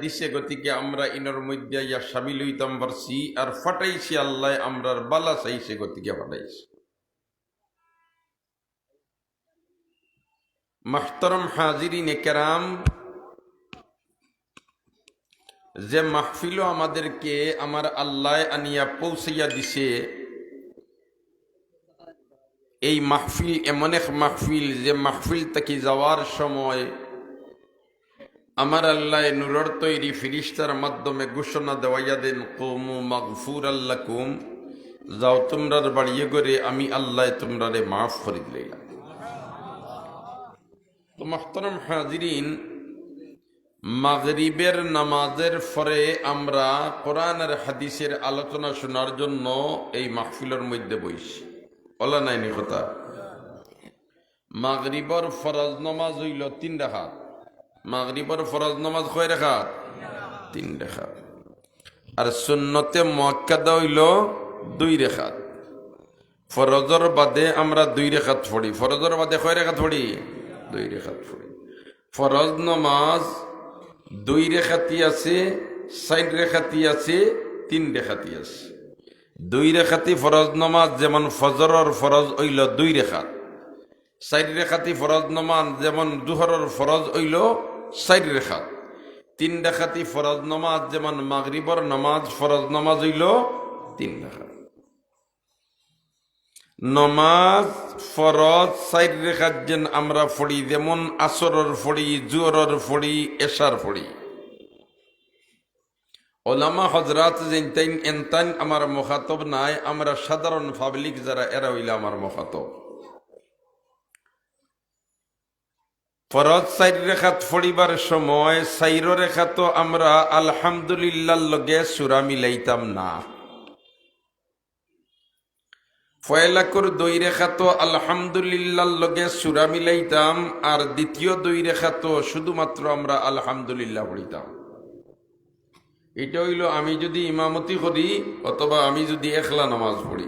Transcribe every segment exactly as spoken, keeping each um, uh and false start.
দিছে, গতিকে আমরা ইনর মধ্যে আইয়া শামিল অইতাম পারছি, আর ফাটাইছে আল্লায়, আমরার বালা চাইছে, গতিকে ফাটাইছে। মাহতারাম হাজিরিনে কেরাম, যে মাহফিলো আমাদেরকে আমার আল্লায় আনিয়া পৌঁছাইয়া দিছে, এই মাহফিল এমন এক মাহফিল, যে মাহফিল থাকি যাওয়ার সময় আমার আল্লায় নূরর তৈরি ফিরিস্তার মাধ্যমে ঘোষণা দেওয়াইয়া দেন, "কুমু মাগফুরাল লাকুম, যাও তুমরার বাড়িয়ে ঘরে, আমি আল্লায় তুমরারে মাফ করি দিলাইলাম।" তো মুহতারাম হাজিরিন, মাগরিবের নামাজের পরে আমরা কোরআন আর হাদিসের আলোচনা শোনার জন্য এই মাহফিলর মধ্যে বইছি। অলা নায়নি কথা? মাগরিবর ফরজ নামাজ অইলো তিন রাকাত। মাগরিবর ফরজ নামাজ কয় রাকাত? তিন রাকাত। আর সুন্নতে মুআক্কাদা অইলো দুই রাকাত। ফরজর বাদে আমরা দুই রাকাত পড়ি। ফরজর বাদে কয় রাকাত পড়ি? দুই রাকাত পড়ি। ফরজ নামাজ দুই রাকাতি আছে, চাইর রাকাতি আছে, তিন রাকাতি আছে। দুই রাকাতি ফরজ নামাজ যেমন ফজরর ফরজ অইলো দুই রাকাত, চাইর রাকাতি ফরজ নামাজ যেমন জুহরর ফরজ অইলো চাইর রাকাত, তিন রাকাতি ফরজ নামাজ যেমন মাগরিবর নামাজ ফরজ নামাজ অইলো তিন রাকাত। নমাজ ফরজ চাইর রেখাত যেন আমরা পড়ি, যেমন আসরর পড়ি, জোহরর পড়ি, এশার পড়ি। ওলামা হজরাত যেনতাইন এনতাইন আমার মুখাতব নায়, আমরা সাধারণ পাবলিক যারা, এরা অইলা আমার মুখাতব। ফরজ চাইর রেখাত পড়িবার সময় চাইরো রেখাতো আমরা আলহামদুলিল্লাহর লগে সূরা মিলাইতাম না। পয়লাকুর দুই রেখাতো আলহামদুলিল্লাহর লগে সূরা মিলাইতাম, আর দ্বিতীয় দুই রেখাতো শুধুমাত্র আমরা আলহামদুলিল্লাহ পড়িতাম। ইটা অইলো আমি যুদি ইমামতি করি অথবা আমি যুদি একলা নামাজ পড়ি।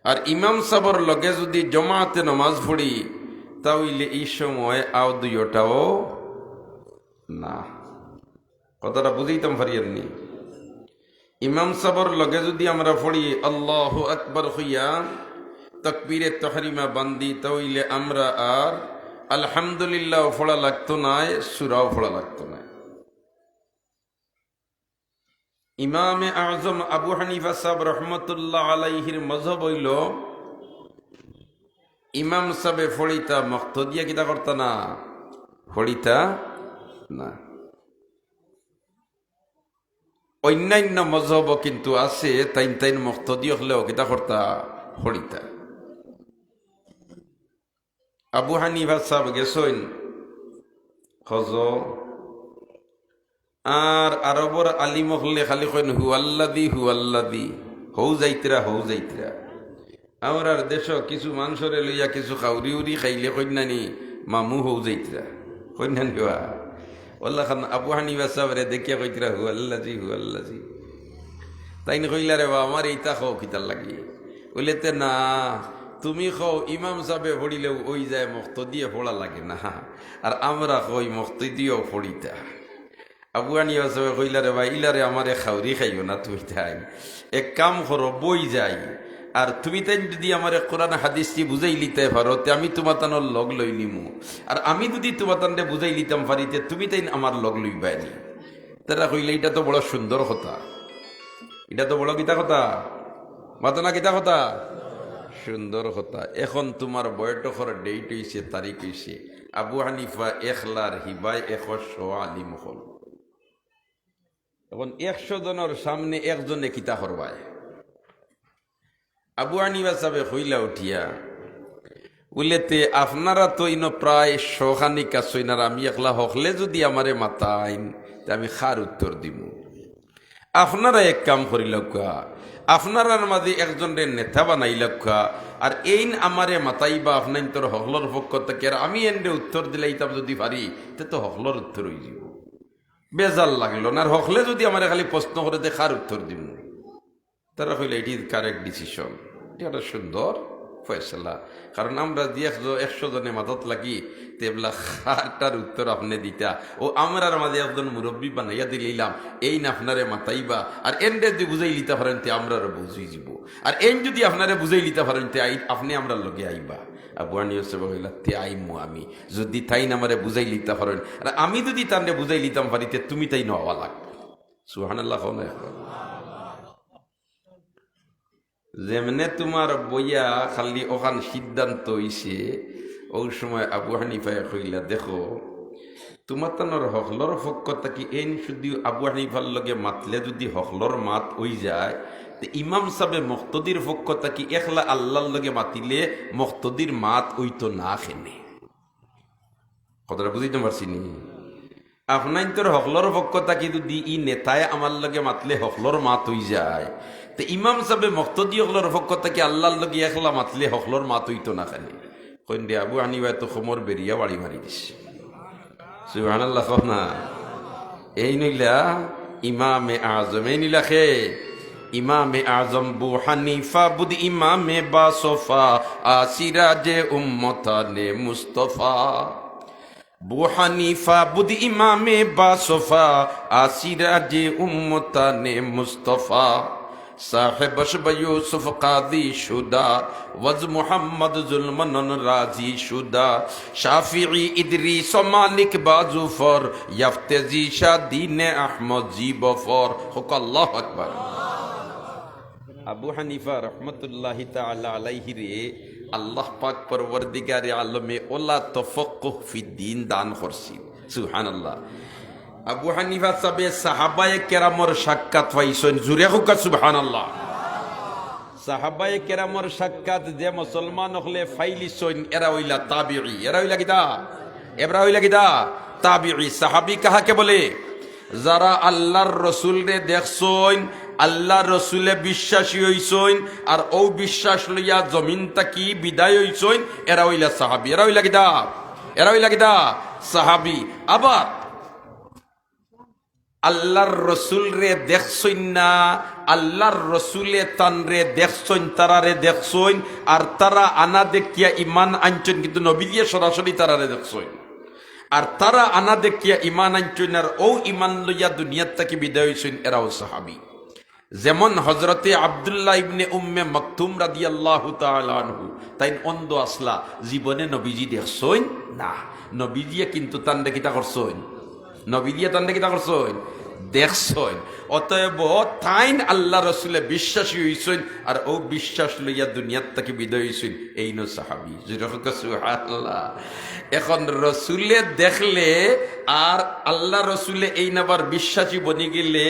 আর ইমাম সাবর লগে যুদি জমাতে নামাজ পড়ি, তা অইলে ই সময় আও দুইওটাও না। কথাটা বুঝাইতাম পারিয়ার নি? ইমাম সাবর লগে যুদি আমরা পড়ি আল্লাহু আকবার কইয়া, তাকবীরে তাহরিমা বান্দি, তা অইলে আমরা আর আলহামদুলিল্লাহও পড়া লাগতো নায়, সূরাও পড়া লাগতো নায়। ইমামে আজম আবু হানিফা সাব রহমতুল্লাহ আলাইহির মজহব অইলো, ইমাম সাবে পড়িতা, মুক্তাদিয়ে কিতা করতা না? পড়িতা না। অইন্যান্য মজহবও কিন্তু আছে, তাইন তাইন মুক্তাদি অকলেও কিতা করতা? পড়িতা। আবু হানিফা সাব গেছইন হজ, আর আরবর আলিম অকলে খালি কইন, "হুয়াল্লাযী, হুয়াল্লাযী, হউ যাইত্রা, হউ যাইত্রা।" আমরার দেশো কিছু মানষরে লইয়া কিছু খাউরি উরি খাইলে কইন না নি, "মামু হউ যাইত্রা।" কইন না নি বা? ওলা খান আবু হানিফা সাবরে দেখিয়া কইত্রা, "হুয়াল্লাযী, হুয়াল্লাযী।" তাইন কইলা, "রে বা, আমারে ইতা কও কিতার লাগি?" অইলে তে না, তুমি কও, ইমাম সাবে পড়িলেও অই যায়, মুক্তাদিয়ে পড়া লাগে না। আর আমরা কই, মুক্তাদিয়েও পড়িতা। আবু হানিফা সাবে কইলা, "রে বা, ইলারে আমারে খাউরি খাইও না তুমি তাইন। এক কাম করো, বই যাই। আর তুমি তাইন যুদি আমারে কোরআন হাদিসদি বুঝাইলিতায় পারো, তে আমি তুমাতানর লগ লইলিমু। আর আমি যুদি তুমাতানরে বুঝাইলিতাম পারি, তে তুমি তাইন আমার লগ লইবায় নি।" তারা কইলা, "ইটা তো বড় সুন্দর কথা। ইটা তো বড় কিতা কথা? মাতো না কিতা কথা? সুন্দর কথা। এখন তুমার বৈঠকর date অইছে, তারিখ অইছে। আবু হানিফা একলার, হিবায় একশো আলিম অকল। এখন একশো জনর সামনে একজনে কিতা করবায়?" আবু হানিফা সাবে কইলা উঠিয়া, অইলে তে আপনারা তো ইনো প্রায় শখানিক আছইন, আর আমি একলা, হকলে যুদি আমারে মাতাইন, তে আমি কার উত্তর দিমু? আপনারা এক কাম করিলাউক্কা, আপনারার মাঝে একজনরে নেতা বানাইলাউক্কা, আর এইন আমারে মাতাইবা, আপনাইনতর হকলর পক্ষ থাকি, আর আমি এনরে উত্তর দিলাইতাম যুদি পারি, তে তো হকলর উত্তর অইযিবো। বেজার লাগলো না, আর হকলে যুদি আমারে খালি প্রশ্ন করে, তে কার উত্তর দিমু? তারা কইলা, "It is correct decision।" ইটা একটা সুন্দর ফয়সালা। কারণ আমরা যে একশো, একশো জনে মাতত লাগি, তে এবলা কারটার উত্তর আপনে দিতা। অউ আমরার মাঝে একজন মুরব্বি বানাইয়া দিলাইলাম, এইন আপনারে মাতাইবা, আর এনরে যুদি বুঝাইলিতা পারইন, তে আমরারও বুঝ অইযিবো। আর এইন যুদি আপনারে বুঝাইলিতা পারইন, তে আই-, আপনে আমরার লগে আইবা। আবু হানিফা সাবে কইলা, তে আইমু আমি, যুদি তাইন আমারে বুঝাইলিতা পারইন, আর আমি যুদি তানরে বুঝাইলিতাম পারি, তে তুমি তাইন আওয়া লাগবো। সুবহানাল্লাহ কও না একবার। যেমনে তুমার বইয়া খালি অখান সিদ্ধান্ত অইছে, অউ সময় আবু হানিফায় কইলা, দেখো, তুমাতানর হকলর পক্ষ থাকি এইন শুধু আবু হানিফার লগে মাতলে যুদি হকলর মাত অইযায়, তে ইমাম সাবে মুক্তাদির পক্ষ থাকি একলা আল্লার লগে মাতিলে মুক্তাদির মাত অইতো না কেনে? কথাটা বুঝাইতাম পারছি নি? আপনাইনতর হকলর পক্ষ থাকি যুদি ই নেতায় আমার লগে মাতলে হকলর মাত অইযায়, তে ইমাম সাবে মুক্তাদি অকলর পক্ষ থাকি আল্লার লগে একলা মাতলে হকলর মাত অইতো না কেনে? কইন দে, আবু হানিফায় তো কমর বেড়িয়া বাড়ি মারি দিছে। সুবহানাল্লাহ কও না। এইন অইলা ইমামে আজম, এইন অইলা কে? ইমামে আজম বু হানিফা বুদ ইমামে বাসফা, আ সিরাজে উম্মতানে মুস্তফা। বু হানিফা বুদ ইমামে বাসফা, আ সিরাজে উম্মতানে মুস্তফা। صاحبش به یوسف قاضی شده، وز محمد ذوالمنن راضی شده. شافعی ادریس و مالک با ظفر، یافته زیشان دین احمد زی بفر. خوب، আল্লাহু আকবার। আবু হানিফা রহমতুল্লাহি তাআলা আলাইহিরে আল্লাহ পাক পরওয়ারদিগারে আলমে অলা তাফাক্কুহ ফিদ্দীন দান করছইন। সুবহানাল্লাহ। আবু হানিফা সাবে সাহাবায়ে কেরামর সাক্ষাৎ পাইছইন, জুরে কউক্কা সুবহানাল্লাহ। সাহাবায়ে কেরামর সাক্ষাৎ যে মুসলমান অকলে পাইলিছইন, এরা অইলা তাবিঈ। এরা অইলা কিতা? এরা অইলা কিতা? তাবিঈ। সাহাবী কাহাকে বলে? যারা আল্লার রসুলরে দেখছইন, আল্লার রসুলে বিশ্বাসী অইছইন, আর অউ বিশ্বাস লইয়া জমিন থাকি বিদায় অইছইন, এরা অইলা সাহাবী। এরা অইলা কিতা? এরা অইলা কিতা? সাহাবী। আবার আল্লার রসুলরে দেখছইন না, আল্লার রসুলে তানরে দেখছইন, তারারে দেখছইন, আর তারা আনা দেখিয়া ইমান আনছইন, কিন্তু নবীজিয়ে সরাসরি তারারে দেখছইন। আর তারা আনা দেখিয়া ইমান আনছইন, আর অউ ইমান লইয়া দুনিয়ার থাকি বিদায় অইছইন, এরাও সাহাবী। যেমন হজরতে আব্দুল্লাহ ইবনে উম্মে মাকতুম রাদিয়াল্লাহু তাআলা আনহু, তাইন অন্ধ আছলা, জীবনে নবীজি দেখছইন না। নবীজিয়ে কিন্তু তানরে কিতা করছইন? নবীজিয়ে তানরে কিতা করছইন? দেখছইন। অতএব তাইন আল্লার রসুলে বিশ্বাসী অইছইন, আর অউ বিশ্বাস লইয়া দুনিয়ার থাকি বিদায় অইছইন, এইনও সাহাবী। জুরে কউক্কা সুবহানাল্লাহ। এখন রসুলে দেখলে আর আল্লার রসুলে এইন আবার বিশ্বাসী বনিগেলে,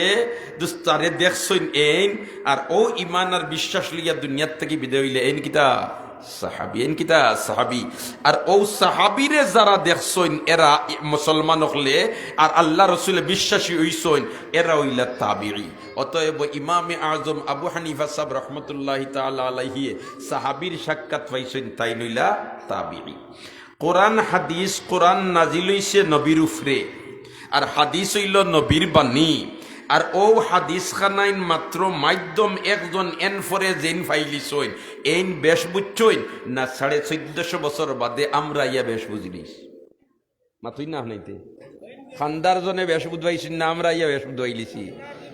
দুস্ত, তারে দেখছইন এইন, আর অউ ইমান আর বিশ্বাস লইয়া দুনিয়ার থাকি বিদায় অইলে এইন কিতা? সাহাবী। এইন কিতা? সাহাবী। আর অউ সাহাবীরে যারা দেখছইন, এরা মুসলমান অকলে, আর আল্লার রসুলে বিশ্বাসী অইছইন, এরা অইলা তাবিঈ। অতএব ইমামে আজম আবু হানিফা সাব রহমতুল্লাহি তাআলা আলাইহিয়ে সাহাবীর সাক্ষাৎ পাইছইন, তাইন অইলা তাবিঈ। কোরআন হাদিস, কোরআন নাজিল অইছে নবীর উপরে, আর হাদিস অইলো নবীর বাণী। আর অউ হাদিস খানাইন মাত্র মাধ্যম একজন এন পরে যেইন পাইলিছইন, এইন বেশ বুঝছইন না, সাড়ে চৈদ্দশো বছর বাদে আমরা আইয়া বেশ বুঝিলিছি। মাতইন না আপনাইন্তে। খান্দার জনে বেশ বুঝ পাইছইন না, আমরা আইয়া বেশ বুঝ পাইলিছি।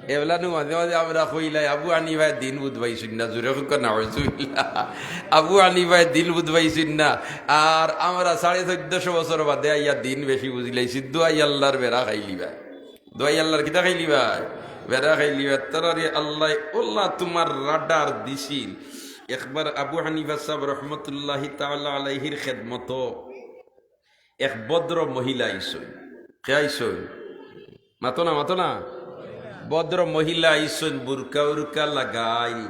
এবলানু মাঝে মাঝে আমরা কইলাই, আবু হানিফায় দিন বুঝ পাইছইন না, জুরে কউক্কা নাউজুবিল্লাহ। আবু হানিফায় দিন বুঝ পাইছইন না, আর আমরা সাড়ে চৈদ্দশো বছর বাদে আইয়া দিন বেশি বুঝিলাইছি। দুয়াই আল্লার বেড়া খাইলিবায়। দুয়াই আল্লার কিতা খাইলিবায়? বেড়া খাইলিবায়। তারারে আল্লায় অলা তুমার রাডার দিছিল। একবার আবু হানিফা সাব রহমতুল্লাহি তাআলা আলাইহির খেদমতো এক ভদ্র মহিলা আইছইন। কে আইছইন? মাতো না, মাতো না। ভদ্র মহিলা আইছইন, বুরকা উরকা লাগাইল।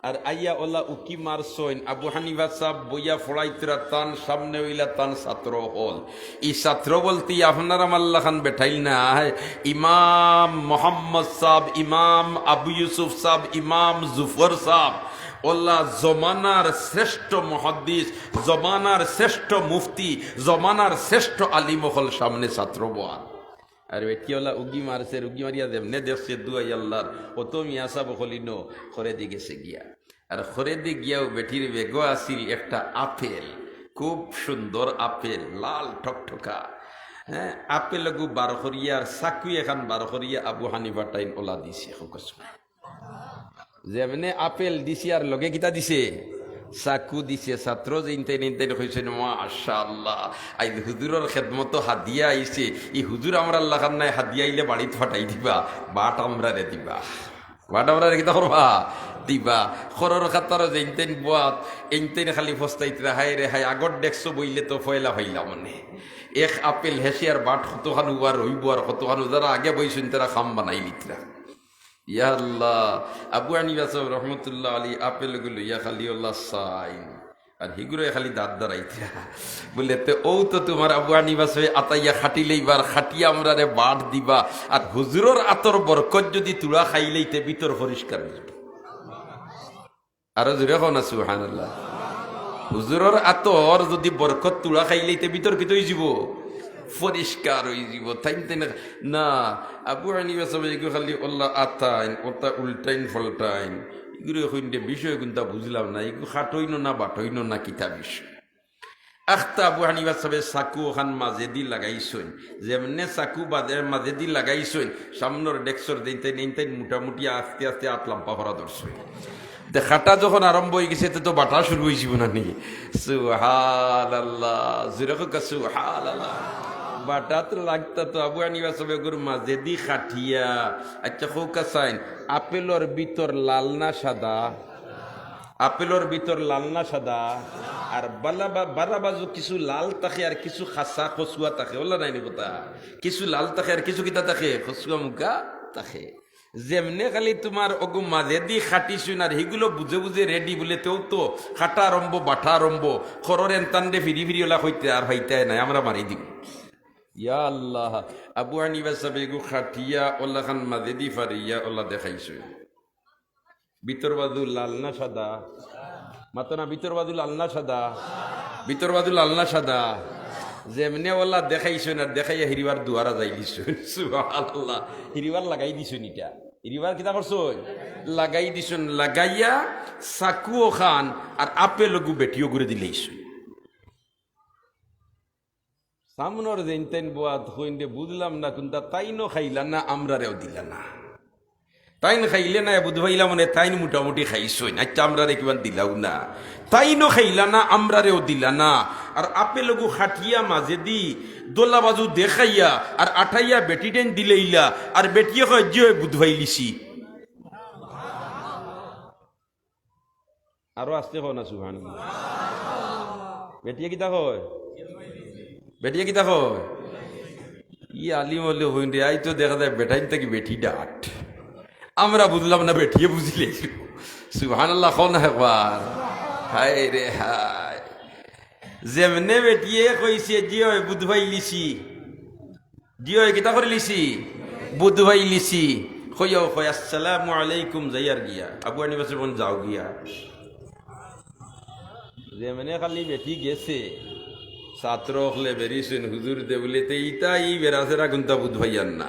আর আইয়া অলা উকি মারছইন। আবু হানিফা সাব বইয়া পড়াইতরা, তান সামনে অইলা তান ছাত্র অকল। ই ছাত্র বলতে আপনার আমার লাখান বেটাইল নায়, ইমাম মোহাম্মদ সাব, ইমাম আবু ইউসুফ সাব, ইমাম জুফর সাব, অলা জমানার শ্রেষ্ঠ মুহাদ্দিস, জমানার শ্রেষ্ঠ মুফতি, জমানার শ্রেষ্ঠ আলিম অকল সামনে ছাত্র বওয়া। আর বেটি অলা উগি মারছে, উগি মারিয়া যেমনে দেখছে দুয়াই আল্লার, অত মিয়া সাব অকল ইনো করে দি গেছে গিয়া। আর খরেদি গিয়াও বেটির বেগো আছিল একটা আপেল, খুব সুন্দর আপেল, লাল টকটকা। হ্যাঁ, আপেল ওগু বার করিয়া আর চাকু এখান বার করিয়া আবু হানিফা তাইন ওলা দিছে। যেমনে আপেল দিছে আর লগে কিতা দিছে? চাকু দিছে। ছাত্র যেইনতাইন এইনতাইন কইছইন, "মাশাআল্লাহ, আইজ হুজুরর খেদমতো হাদিয়া আইছে, ই হুজুর আমরার লাখান নায়, হাদিয়া আইলে বাড়িত ফাটাই দিবা, বাট আমরারে দিবা।" বাট আমরারে কিতা করবা? দিবা। খরর কাতারো যেইনতাইন বওয়াত, এইনতাইন খালি ফস্তাইতরা, "হায় রে হায়, আগর ডেস্কো বইলে তো পয়লা পাইলাম অনে।" এক আপেল হেষে আর বাট কতখান উয়ার অইবো আর কতখান, যারা আগে বইছইন তারা খাম বানাইলিতরা। ইয়া আল্লাহ, আবু হানিফা সাহেব রহমতুল্লাহ আলী আপেল গুলো ইয়া খালি আল্লাহ চাইন। আর হিগুরে খালি দাঁত দাঁড়াইতরা। বলে, "তে ও তো তোমার আবু হানিফা সাহেব আতাইয়া খাটিলেইবার, খাটিয়া আমরারে বাট দিবা, আর হুজুরর আতর বরকত যদি তুড়া খাইলেইতে ভিতর পরিষ্কার অইযিবো।" আরো জোরে কও না সুবহানাল্লাহ। হুজুরর আতর যদি বরকত তুড়া খাইলেইতে ভিতর কিতা অইযিবো? পরিষ্কার অইযিবো। তাইন তাইন না, আবু হানিফা সাহেব এগু খালি ওলা আতাইন, ওটা উল্টাইন ফল্টাইন। ইগুরে কইন দে বিষয় কুনতা বুঝলাম না, ইগু খাটইন না বাটইন না কিতা বিষয়। আখতা আবু হানিফা সাহেব চাকু ওখান মাজেদি লাগাইছইন, যেমনে চাকু বাদে মাজেদি লাগাইছইন, সামনর ডেস্কর যেইনতাইন এইনতাইন মোটামুটি আস্তে আস্তে আত লাম্বা করা ধরছইন। তে খাটা যখন আরম্ভ অইগেছে, তে তো বাটা শুরু অইযিবো না নি? সুবহানাল্লাহ, জোরে কউক্কা সুবহানাল্লাহ। বাটা তো লাগতা তো আবু হানিফা সাহেব এগুর মাজেদি খাটিয়া। আচ্ছা, কউক্কা চাইন, আপেলর ভিতর লাল না সাদা? আপেলর ভিতর লাল না সাদা? আর বালা বা-, বারা বাজু কিছু লাল থাকে আর কিছু খাসা কচুয়া থাকে, ওলা নায়নি কথা? কিছু লাল থাকে আর কিছু কিতা থাকে? কচুয়া মুগা থাকে। যেমনে খালি তোমার ওগু মাজেদি খাটিছইন আর হিগুলো বুঝে বুঝে রেডি বলে, তেও তো খাটা আরম্ভ, বাটা আরম্ভ, খরর এনতানরে ফিরি ফিরি ওলা কইতে আর পাইতায় নায়, আমরা মারি দিমু। ইয়া আল্লাহ, আবু হানিফা সাহেব এগু খাটিয়া ওলাখান মাজেদি ফারিয়া ওলা দেখাইছইন। ভিতর বাজু লাল না সাদা? মাতো না, ভিতর বাজু লাল না সাদা? ভিতর বাজু লাল না সাদা? যেমনে ওলা দেখাইছইন আর দেখাইয়া হিরিবার দুয়ারা যাই দিছইন। সুবহানাল্লাহ। হিরিবার লাগাই দিছইন ইটা। হিরিবার কিতা করছইন? লাগাই দিছইন। লাগাইয়া চাকু ওখান আর আপেল ওগু বেটি ওগুরে দিলাইছইন। সামনর যেইনতাইন বওয়াত কইন দে, "বুঝলাম না কুনতা, তাইনও খাইলা না, আমরারেও দিলা না।" তাইন খাইলে না, বুঝ পাইলাম মানে তাইন মোটামুটি খাইছইন, আচ্ছা, আমরারে কিমান দিলাও না। তাইনও খাইলা না, আমরারেও দিলা না। আর আপেল ওগু খাটিয়া মাজেদি দোলা বাজু দেখাইয়া আর আটাইয়া বেটিটাইন দিলাইলা, আর বেটিয়ে কয়, "জি অয়, বুঝ পাইলিছি।" আরো আস্তে কও না, সুবহানাল্লাহ। বেটিয়ে কিতা কয়? বেটিয়ে কিতা কয়? ই আলিম অলি কইন দে, আই তো দেখা যায় বেটাইন থাকি বেটি ডাট। আমরা বুঝলাম না, বেটিয়ে বুঝিলে। সুবহানাল্লাহ কও না একবার। হায় রে হায়। যেমনে বেটিয়ে কইছে, "জি অয়, বুঝ পাইলিছি।" জি অয়, কিতা করিলিছি? বুঝ পাইলিছি। কইয়াও কয়, "আসসালামু আলাইকুম", যাইয়ার গিয়া। আবু হানিফা সাহেব কইন, "যাও গিয়া।" যেমনে খালি বেটি গেছে, ছাত্র অকলে বেরিছইন, হুজুর দে বলে, "তে ইতা ই বেড়াছেড়া কুনতা বুঝ পাইয়ার না।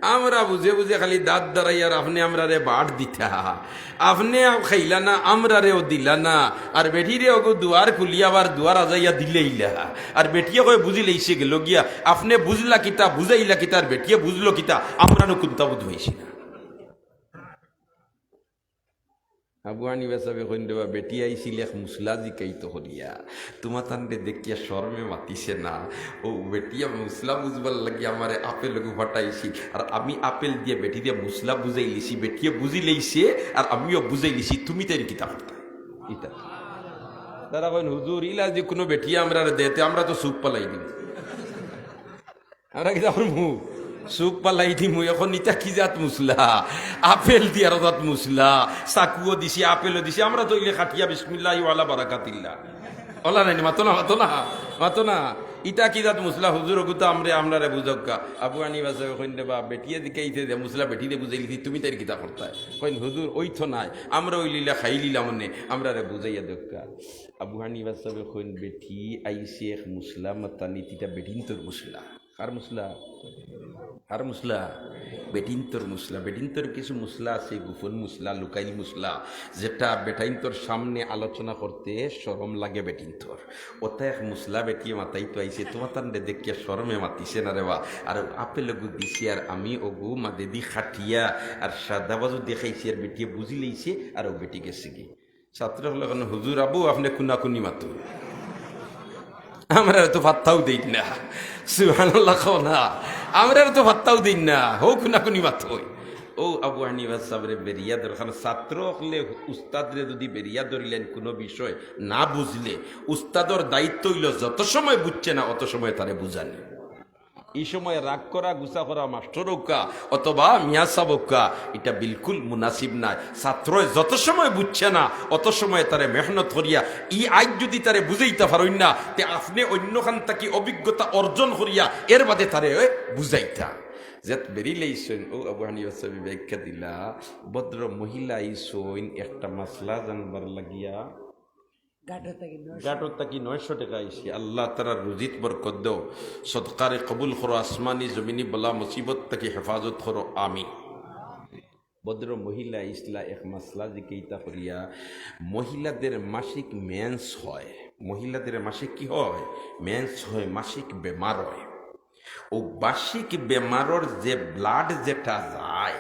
আমরা বুঝে বুঝে খালি দাঁত দাঁড়াইয়ার, আপনে আমরারে বাট দিতা।" আপনে খাইলা না, আমরারেও দিলা না, আর বেটিরে ওগু দুয়ার খুলিয়া আবার দুয়ার আজাইয়া দিলাইলা, আর বেটিয়ে কয়, "বুঝিলাইছে গেল গিয়া।" আপনে বুঝলা কিতা, বুঝাইলা কিতা, আর বেটিয়ে বুঝলো কিতা, আমরা নু কুনতা বুঝ পাইছি না। আবু হানিফা সাহেব কইন দেবা, "বেটি আইছিল এক মুসলা জিকাইতো করিয়া, তুমাতানরে দেখিয়া শরমে মাতিছে না। ও বেটিয়ে মুসলা বুঝবার লাগি আমারে আপেল ওগু ফাটাইছিল, আর আমি আপেল দিয়া বেটিরে মুসলা বুঝাইলিছি, বেটিয়ে বুঝিলাইছে, আর আমিও বুঝাইলিছি, তুমি তাইন কিতা করতা?" ইতা। তারা কইন, "হুজুর, ইলা যে কুনু বেটিয়ে আমরারে দেয়, তে আমরা তো চুপ পালাই দিমু।" আমরা কিতা করমু? চুপ পালাই দিমু। এখন ইতা কি জাত মুসলা? আপেল দিয়ার জাত মুসলা, চাকুও দিছি, আপেলও দিছি। আমরা তো অইলে খাটিয়া বিসমিল্লাহি ওয়ালা বারাকাতিল্লাহ। ওলা নায়নি, মাতো না, মাতো না, মাতো না। ইতা কি জাত মুসলা? হুজুর, ওগুতা আমরে, আমরারে বুঝাউক্কা। আবু হানিফা সাহেব কইন দেবা, "বেটিয়ে জিকাইছে দে মুসলা, বেটিরে বুঝাইলিছি, তুমি তাইন কিতা করতায়?" কইন, "হুজুর, ওই তো নায়, আমরা অইলে ইলা খাইলিলাম অনে, আমরারে বুঝাইয়া দেউক্কা।" আবু হানিফা সাহেব কইন, "বেটি আইছে এক মুসলা মাতানিত, ইতা বেটিন্তর মুসলা।" কার মুসলা? কার মুসলা? বেটিন্তর মুসলা। বেটিন্তর কিছু মুসলা আছে, গোপন মুসলা, লুকাইল মুসলা, যেটা বেটাইন্তর সামনে আলোচনা করতে শরম লাগে বেটিন্তর। ওটা এক মুসলা বেটিয়ে মাতাইতো আইছে, তোমার তান্ডে দেখিয়া শরমে মাতিছে না রে বা। আর আপেল ওগু দিছে, আর আমি ওগু মাদেদি খাটিয়া, আর সাদা বাজু দেখাইছি, আর বেটিয়ে বুঝি লইছে, আর ও বেটি গেছে গি। ছাত্র অকলে কইন, "হুজুর আবু, আপনে কুনাকুনি মাতো।" আমরারে তো পাত্তাউ দেইন না। সুবহানাল্লাহ কও না। আমরারে তো পাত্তাউ দেইন না। হউ কুনাকুনি মাতো। অউ আবু হানিফা সাবরে বেড়িয়া ধরো। কারণ ছাত্র অকলে উস্তাদরে যুদি বেড়িয়া ধরিলাইন কুনু বিষয় না বুঝলে, উস্তাদর দায়িত্ব অইলো যত সময় বুঝছে না, অত সময় তারে বুঝানি। ই সময় রাগ করা, গুসা করা মাস্টর অউক্কা অথবা মিয়া সাব অউক্কা, ইটা বিলকুল মুনাসিব নায়। ছাত্রয় যত সময় বুঝছে না, অত সময় তারে মেহনত করিয়া, ই আইজ যুদি তারে বুঝাইতা পারইন না, তে আপনে অইন্যখান থাকি অভিজ্ঞতা অর্জন করিয়া এর বাদে তারে বুঝাইতা। যেত বেরিলাইছইন, অউ আবু হানিফা সাবে ব্যাখ্যা দিলা, ভদ্র মহিলা আইছইন একটা মাসলা জানবার লাগিয়া, গাটর থাকি নয়শো। গাটর থাকি নয়শো টেকা আইছে। আল্লাহ তারার রুজিত বরকত দেও, সদকারে কবুল করো, আসমানি জমিনি বালা মুসিবত থাকি হেফাজত করো, আমিন। ভদ্র মহিলা আইছলা এক মাসলা জিকাইতা করিয়া, মহিলাদের মাসিক মেন্স হয়, মহিলাদের মাসিক কি হয়? মেন্স হয়, মাসিক বেমার হয়। অউ মাসিক বেমারর যে ব্লাড যেটা যায়,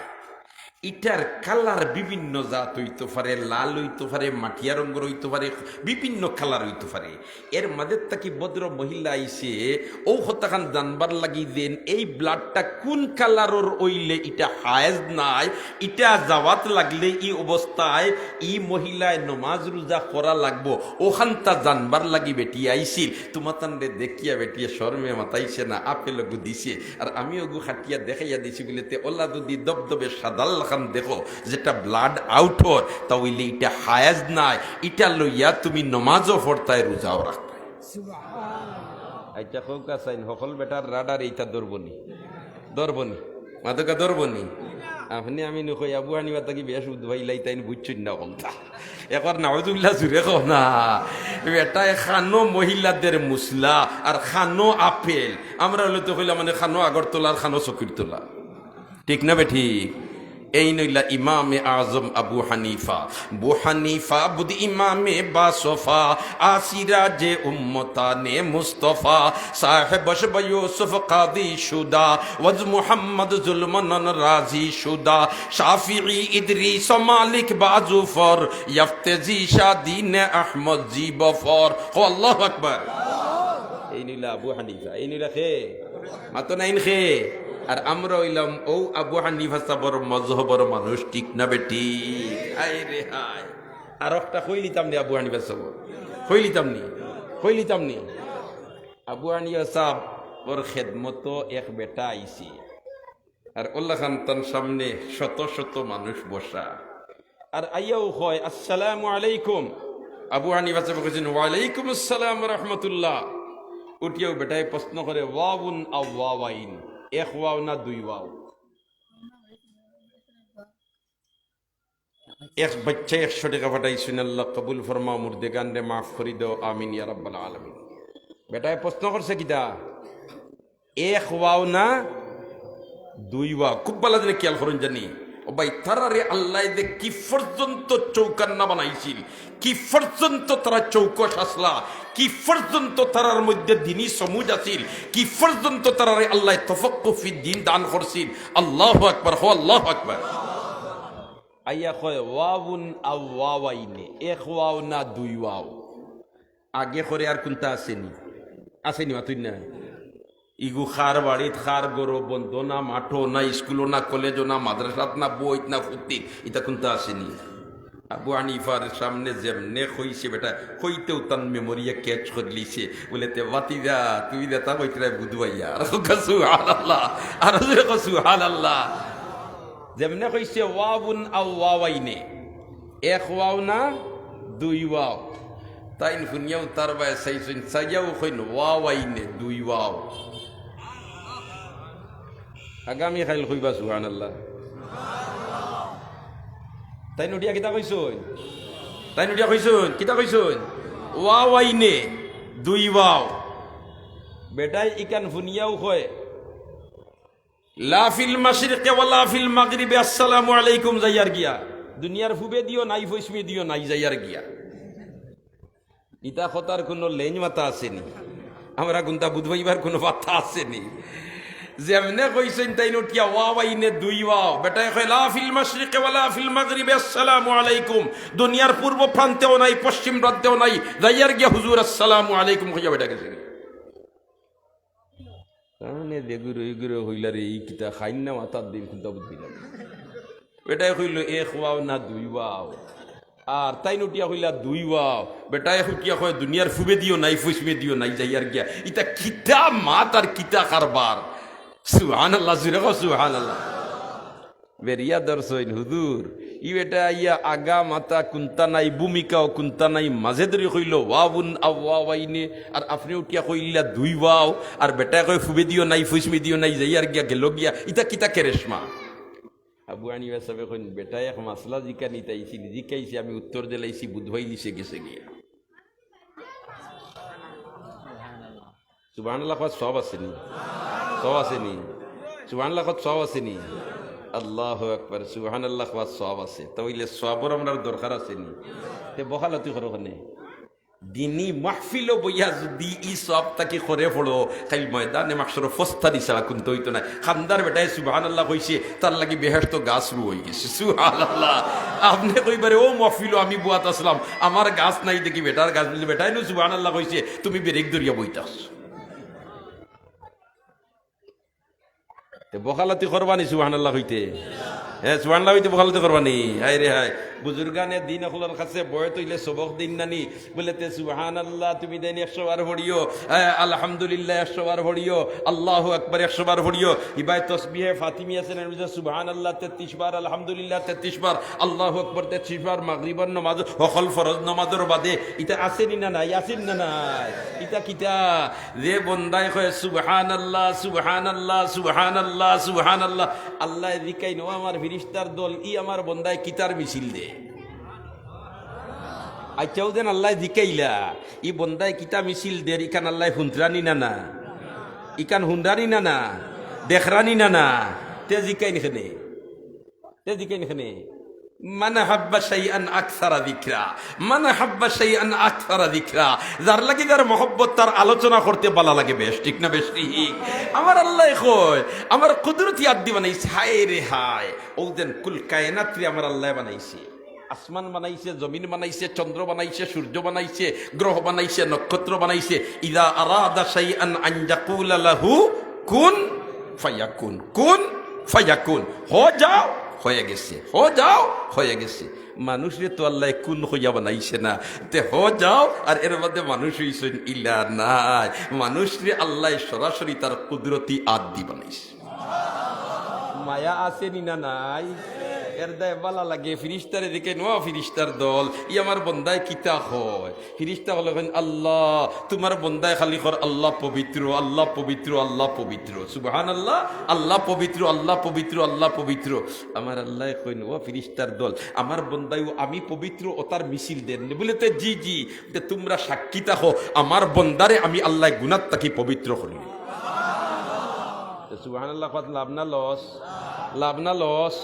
ইটার কালার বিভিন্ন জাত অইতো পারে, লাল অইতো পারে, মাটিয়া রঙর অইতো পারে, বিভিন্ন কালার অইতো পারে। এর মাঝে থাকি ভদ্র মহিলা আইছে, অউ কথাখান জানবার লাগি যেন এই ব্লাডটা কুন কালারর অইলে ইটা হায়েজ নায়, ইটা যাওয়াত লাগলে ই অবস্থায় ই মহিলায় নমাজ রুজা করা লাগবো, অখানতা জানবার লাগি বেটি আইছিল। তোমাতানরে দেখিয়া বেটিয়ে শরমে মাতাইছে না, আপেল ওগু দিছে। আর আমি ওগু খাটিয়া দেখাইয়া দিছি বুলে, তে অলা যুদি দবদবে সাদার লাখান দেখো, যেটা ব্লাড আউট অর, তা অইলে ইটা হায়েজ নায়, ইটা লইয়া তুমি নমাজও পড়তায়, রুজাও রাখতায়। আইচ্ছা, কউক্কা চাইন, হকল বেটার রাডার ইতা ধরবো নি? ধরবো নি? মাতউক্কা ধরবো নি? আপনে আমি নকই, আবু হানিফা থাকি বেশ উদ্ভাইলাই, তাইন বুঝছইন না হকলতা। একবার নাউজুবিল্লাহ জুরে কও না। বেটায় খানো মহিলাদের মুসলা আর খানো আপেল। আমরা অইলে তো কইলাম মানে খানো আগরতলা আর খানো চকিরতলা। ঠিক না বেঠিক? এইন অইলা ইমামে আজম আবু হানিফা। আবু হানিফা বুদ ইমামে বাসফা, আসিরা যে উম্মতানে মুস্তফা, সাহেব বশ ইউসুফ কাদি শুদা, ওয়াজ মুহাম্মদ জুলমনন রাজি শুদা, শাফিঈ ইদ্রিস মালিক বাজু ফর, ইয়াফতেজি শাদিন আহমদ জি বফর। কও আল্লাহু আকবার। এইন অইলা আবু হানিফা, এইন অইলা কে? মাতো নাইন কে? আর আমরা অইলাম অউ আবু হানিফা সাবর মজহবর মানুষ, ঠিক না বেঠিক? হায় রে হায়। আর একটা কইলিতাম নি আবু হানিফা সাবর? কইলিতাম নি? কইলিতাম নি? আবু হানিফা সাবর খেদমতো এক বেটা আইছে। আর অলাখান তান সামনে শত শত মানুষ বসা। আর আইয়াউ কয়, "আসসালামু আলাইকুম।" আবু হানিফা সাবে কইছইন, "ওয়ালাইকুম আসসালাম ওয়া রাহমাতুল্লাহ।" উঠিয়াউ বেটায় প্রশ্ন করে, "ওয়াউন আও ওয়াওয়াইন, এক ওয়াও না দুই ওয়াও?" এক বাইচ্চায় একশো টেকা পাঠাইছইন, আল্লাহ কবুল ফরমাও, মুর্দেগানরে মাফ করি দেও, আমিন ইয়া রাব্বাল আলামিন। বেটায় প্রশ্ন করছে কিতা? এক ওয়াও না দুই ওয়াও? খুব ভালা করি খেয়াল করইন জানি। ও ভাই, তারারে আল্লায় যে কি পর্যন্ত চৌকান্না বানাইছিল, কি পর্যন্ত তারা চৌকস আছলা, কি পর্যন্ত তারার মধ্যে দিনি সমুজ আছিল, কি পর্যন্ত তারারে আল্লায় তফাক্কুহ ফিদ্দিন দান করছিল। আল্লাহু আকবার, কও আল্লাহু আকবার। আইয়া কয়, "ওয়াউন আও ওয়াওয়াইনে, এক ওয়াও না দুই ওয়াও?" আগে করে আর কুনতা আছে নি? আছে নি, মাতইন না? ইগু কার বাড়িত, কার ঘরো, বন্দো না, মাঠো না, স্কুলো না, কলেজো না, মাদ্রাসাত না, বইত না, ফুর্তিত, ইতা কুনতা আছে নি? আবু হানিফার সামনে যেমনে কইছে বেটা, কইতেউ তান মেমোরিয়ে ক্যাচ করিলিছে। বুলে, "তে ভাতিজা, তুমি যেতা কইতরায় বুধবাইয়া।" আর কও সুবহানাল্লাহ, আর জোরে কও সুবহানাল্লাহ। যেমনে কইছে, "ওয়াউন আও ওয়াওয়াইনে, এক ওয়াও না দুই ওয়াও?" তাইন হুনিয়াউ তার বায় চাইছইন, চাইয়াউ কইন, "ওয়াওয়াইনে দুই ওয়াও।" আগামী কাইল কইবা সুবহানাল্লাহ। তাইন উঠিয়া কিতা কইছইন? তাইন উঠিয়া কইছইন, কিতা কইছইন? "ওয়াওয়াইনে দুই ওয়াও।" বেটায় ইখান হুনিয়াউ কয়, লা ফিল মাশরিকে ওয়ালা ফিল মাগরিবে আসসালামু আলাইকুম যাইয়ার গিয়া। দুনিয়ার পূবেদিও নাই, পশ্চিমেদিও নাই, যাইয়ার গিয়া। ইতা কথার কুনু লেঞ্জ মাথা আছে নি? আমরা কুনতা বুঝাইবার কুনু বাতা আছে নি? যেমনে কইছইন তাইন উঠিয়া ওয়াও আইনে দুই ওয়াও। বেটায় কয়, "লা ফিল মাশরিকে ওয়ালা ফিল মাগরিবে আসসালামু আলাইকুম।" দুনিয়ার পূর্ব প্রান্তেও নাই, পশ্চিম প্রান্তেও নাই। যাইয়ার গিয়া হুজুর আসসালামু আলাইকুম কইয়া বেটা গেছে। তার মানে যেগুরে ওইগুরে কইলা রে, ই কিতা খাইন না মাথার দিন কুনতা বুঝিলাম না। বেটায় কইলো, "এক ওয়াও না দুই ওয়াও?" আর তাইন উঠিয়া কইলা, "দুই ওয়াও।" বেটায় উঠিয়া কয়, "দুনিয়ার পূবেদিও নাই, পশ্চিমেদিও নাই, যাইয়ার গিয়া।" ইতা কিতা মাত আর কিতা কারবার? সুবহানাল্লাহ, জুরে কও সুবহানাল্লাহ। বেরিয়া ধরছইন, "হুজুর, ই বেটা আইয়া আগা মাথা কুনতা নাই, ভূমিকাও কুনতা নাই, মাঝে ধরি কইলো, 'ওয়াউন আও ওয়াওয়াইনে,' আর আপনে উঠিয়া কইলা, 'দুই ওয়াও,' আর বেটায় কয়, 'পূবেদিও নাই, পশ্চিমেদিও নাই, যাইয়ার গিয়া, গেল গিয়া, ইতা কিতা কেরেশমা?'" আবু হানিফা সাবে কইন, "বেটায় এক মাসলা জিকানিত আইছিল, জিকাইছে, আমি উত্তর দিলাইছি, বুঝাইলিছে, গেছে গিয়া।" সুবহানাল্লাহ কওয়াত সওয়াব আছে নি? সওয়াব আছে নি? সুবহানাল্লাহ কওয়াত সওয়াব আছে নি? আল্লাহু আকবার, সুবহানাল্লাহ কওয়াত সওয়াব আছে। তা অইলে সওয়াবর আমরার দরকার আছে নি? তে বখালতি করো কেনে? দিনি মাহফিলো বইয়া যুদি ই সওয়াব থাকি করে পড়ো, কাইল ময়দানে মাহশরো ফস্তানি ছাড়া কুনতা অইতো নায়। কান্দার বেটায় সুবহানাল্লাহ কইছে, তার লাগি বেহেশতো গাছ রু অইগেছে। সুবহানাল্লাহ। আপনে কইবা রে, "অউ মাহফিলো আমি বওয়াত আছলাম, আমার গাছ নাই দেখি বেটার গাছ," বুলে, "বেটায় নু সুবহানাল্লাহ কইছে, তুমি ব্রেক ধরিয়া বইতা আছো।" তে বখালতি করবা নি সুবহানাল্লাহ কইতে? হ্যাঁ, সুবহানাল্লাহ কইতে বখালতি করবা নি? হায় রে হায়। বুজুর্গানে দিন অকলর কাছে বওয়াত অইলে সবক দেইন না নি? বুলে, "তে সুবহানাল্লাহ তুমি দেইন একশো বার পড়িও, আহ, আলহামদুলিল্লাহ একশো বার পড়িও, আল্লাহু আকবার একশো বার পড়িও।" ইবায় তসবিহে ফাতিমি আছে না, বুলে, "সুবহানাল্লাহ তেত্রিশ বার, আলহামদুলিল্লাহ তেত্রিশ বার, আল্লাহু আকবার তেত্রিশ বার, মাগরিবর নামাজ, হকল ফরজ নামাজর বাদে।" ইতা আছে নি না নাই? আছে নি না নাই? ইতা কিতা? যে বন্দায় কয়, "সুবহানাল্লাহ, সুবহানাল্লাহ, সুবহানাল্লাহ, সুবহানাল্লাহ," আল্লায় জিকাইন, "ও আমার ফিরিস্তার দল, ই আমার বন্দায় কিতার মিছিল দে?" আইচ্ছা, অউ যেন আল্লায় জিকাইলা, "ই বন্দায় কিতা মিছিল দের?" ইখান আল্লায় হুনরা নি না না? ইখান হুনরা নি না না? দেখরা নি না না? তে জিকাইন কেনে? তে জিকাইন কেনে? "মান আহাব্বা শাইআন আকসারা যিকরা, মান আহাব্বা শাইআন আকসারা যিকরা।" যার লাগি যার মহব্বত, তার আলোচনা করতে বালা লাগে বেশ, ঠিক না বেশ? ঠিক। আমার আল্লায় কয়, আমার কুদরতি আত দি বানাইছে, হায় রে হায়। অউ যেন কুল কায়নাতরে আমার আল্লায় বানাইছে। আসমান বানাইছে, জমিন বানাইছে, চন্দ্র বানাইছে, সূর্য বানাইছে, গ্রহ বানাইছে, নক্ষত্র বানাইছে। ইযা আরাদা শাইআন আন ইয়াকুলা লাহু কুন ফায়াকুন, কুন ফায়াকুন। হো যাও, হয়ে গেছে, হো যাও, হয়ে গেছে। মানুষরে তো আল্লায় কুন কইয়া বানাইছে না, তে হো যাও, আর এর বাদে মানুষ অইছইন ইলা নায়। মানুষরে আল্লায় সরাসরি তার কুদরতি আত দি বানাইছে। মায়া আছে নি না নাই? এর দায় বালা লাগে, ফিরিস্তারে দেখে, "ও ফিরিস্তার দল, ই আমার বন্দায় কিতা কয়?" ফিরিস্তা অকলে কইন, "আল্লাহ, তুমার বন্দায় খালি কর, 'আল্লাহ পবিত্র, আল্লাহ পবিত্র, আল্লাহ পবিত্র।'" সুবহানাল্লাহ, "আল্লাহ পবিত্র, আল্লাহ পবিত্র, আল্লাহ পবিত্র।" আমার আল্লায় কইন, "ও ফিরিস্তার দল, আমার বন্দায়ও আমি পবিত্র, অতার মিছিল দের নি?" বুলে, "তে জি, জি।" তে তুমরা সাক্ষী থাকো, আমার বন্দারে আমি আল্লায় গুনার থাকি পবিত্র করি। তে সুবহানাল্লাহ কওয়াত লাভ না লস? লাভ না লস?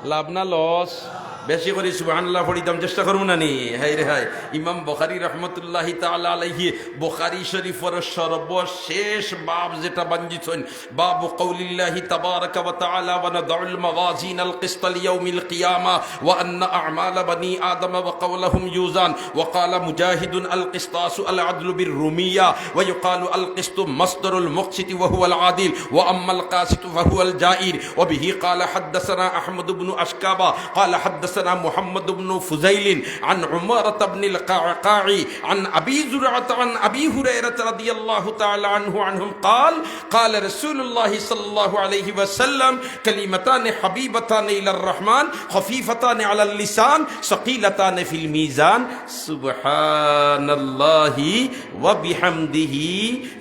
লাভ না লস? বেশি করি সুবহানাল্লাহ পড়িতাম, চেষ্টা করমু না নি? হায় রে হায়। ইমাম বুখারী রহমতুল্লাহি তাআলা আলাইহি বুখারী শরীফর সর্বশেষ বাব যেটা বাঞ্জিছইন, باب قول الله تبارك وتعالى: "ونضع الموازين القسط ليوم القيامة وأن أعمال بني آدم وقولهم يوزن"، وقال مجاهد: "القسطاس العدل بالرومية"، ويقال: "القسط مصدر المقسط وهو العادل، وأما القاسط فهو الجائر". وبه قال حدثنا أحمد بن أشكابة قال حدثنا محمد بن فضيل عن عمارة بن القعقاع عن أبي زرعة عن أبي هريرة رضي الله تعالى عنه عنهم قال: قال رسول الله صلى الله عليه وسلم: "كلمتان حبيبتان إلى الرحمن، خفيفتان على اللسان، ثقيلتان في الميزان، سبحان الله وبحمده،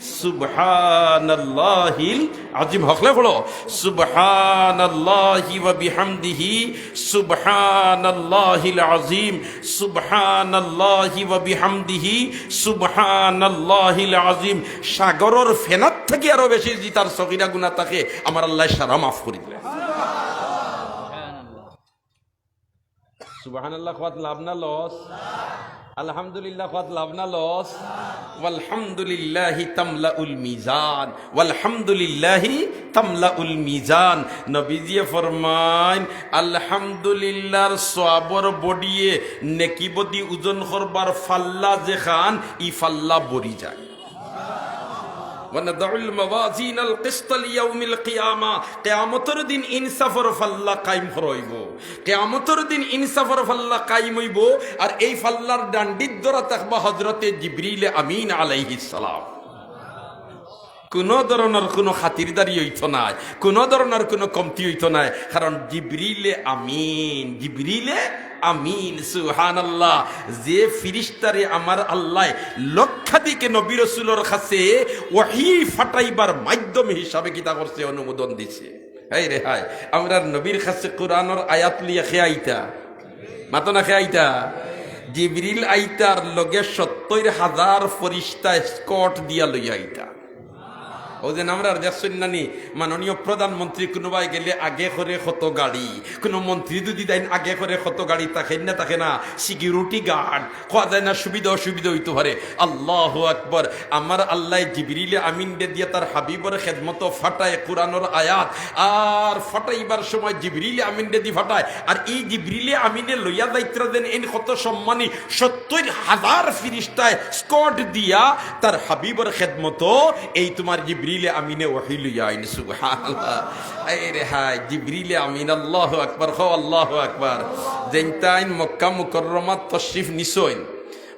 سبحان الله العظيم"। হকলে পড়ো, "سبحان الله وبحمده، سبحان" সুবহানাল্লাহিল আযীম, সুবহানাল্লাহি ওয়া বিহামদিহি, সুবহানাল্লাহিল আযীম। সাগরর ফেনার থাকি আরো বেশি যদি তার সগীরা গুনাহ থাকে, আমার আল্লায় সারা মাফ করি দিলা। সুবহানাল্লাহ কওয়াত লাভ না লস? আলহামদুলিল্লাহ কওয়াত লাভ না লস? ওয়ালহামদুলিল্লাহি তামলাউল মিজান, ওয়ালহামদুলিল্লাহি তামলাউল মিজান। নবীজিয়ে ফরমাইন, আলহামদুলিল্লাহর সওয়াবর বডিয়ে নেকিবদি ওজন করবার ফাল্লা যেখান, ই ফাল্লা ভরি যায়। ওয়া নাদাউল মাওয়াজিনাল কিসতা লিয়াউমিল কিয়ামা, কিয়ামতর দিন ইনসাফর ফাল্লা কায়েম করা অইবো। কিয়ামতর দিন ইনসাফর ফাল্লা কায়েম অইবো, আর এই ফাল্লার ডান্ডিত ধরা থাকবা হযরতে জিবরিলে আমিন আলাইহিস সালাম। কুনু ধরনর কুনু খাতিরদারি অইতো নায়, কুনু ধরনর কুনু কমতি অইতো নায়, কারণ জিবরিলে আমিন, জিবরিলে আমিন, সুবহানাল্লাহ। যে ফিরিস্তারে আমার আল্লায় লক্ষাধিক নবী রসুলর কাছে ওহী ফাটাইবার মাধ্যম হিসাবে কিতা করছে, অনুমোদন দিছে। হায় রে হায়, আমরার নবীর কাছে কোরআনর আয়াত লইয়া কে আইতা? মাতো না, কে আইতা? জিবরিল আইতার লগে সত্তইর হাজার ফিরিস্তা escort দিয়া লইয়া আইতা। অউ যে আমরার দেখছইন না নি, মাননীয় প্রধানমন্ত্রী কুনুবায় গেলে আগে করে কত গাড়ি, কুনু মন্ত্রী যদি যাইন আগে করে কত গাড়ি, থাকে না, থাকে না, security guard, কওয়া যায় না, সুবিধা অসুবিধা অইতো পারে। আল্লাহু আকবার। আমার আল্লায় জিবরিলে আমিনরে দিয়া তার হাবিবর খেদমতো ফাটায় কোরআনর আয়াত, আর ফাটাইবার সময় জিবরিলে আমিনরে দি ফাটায়। আর ই জিবরিলে আমিনে লইয়া যাইত্রা যেন এইন কত সম্মানী, সত্তইর হাজার ফিরিস্তায় escort দিয়া তার হাবিবর খেদমতো এই তুমার জিবরিলে আমিনে ওহী লইয়া আইন। সুবহানাল্লাহ। আয় রে হায়, জিবরিলে আমিন, আল্লাহু আকবার, কও আল্লাহু আকবার। যেইনতাইন মক্কা মুকাররমাত তশরিফ নিছইন,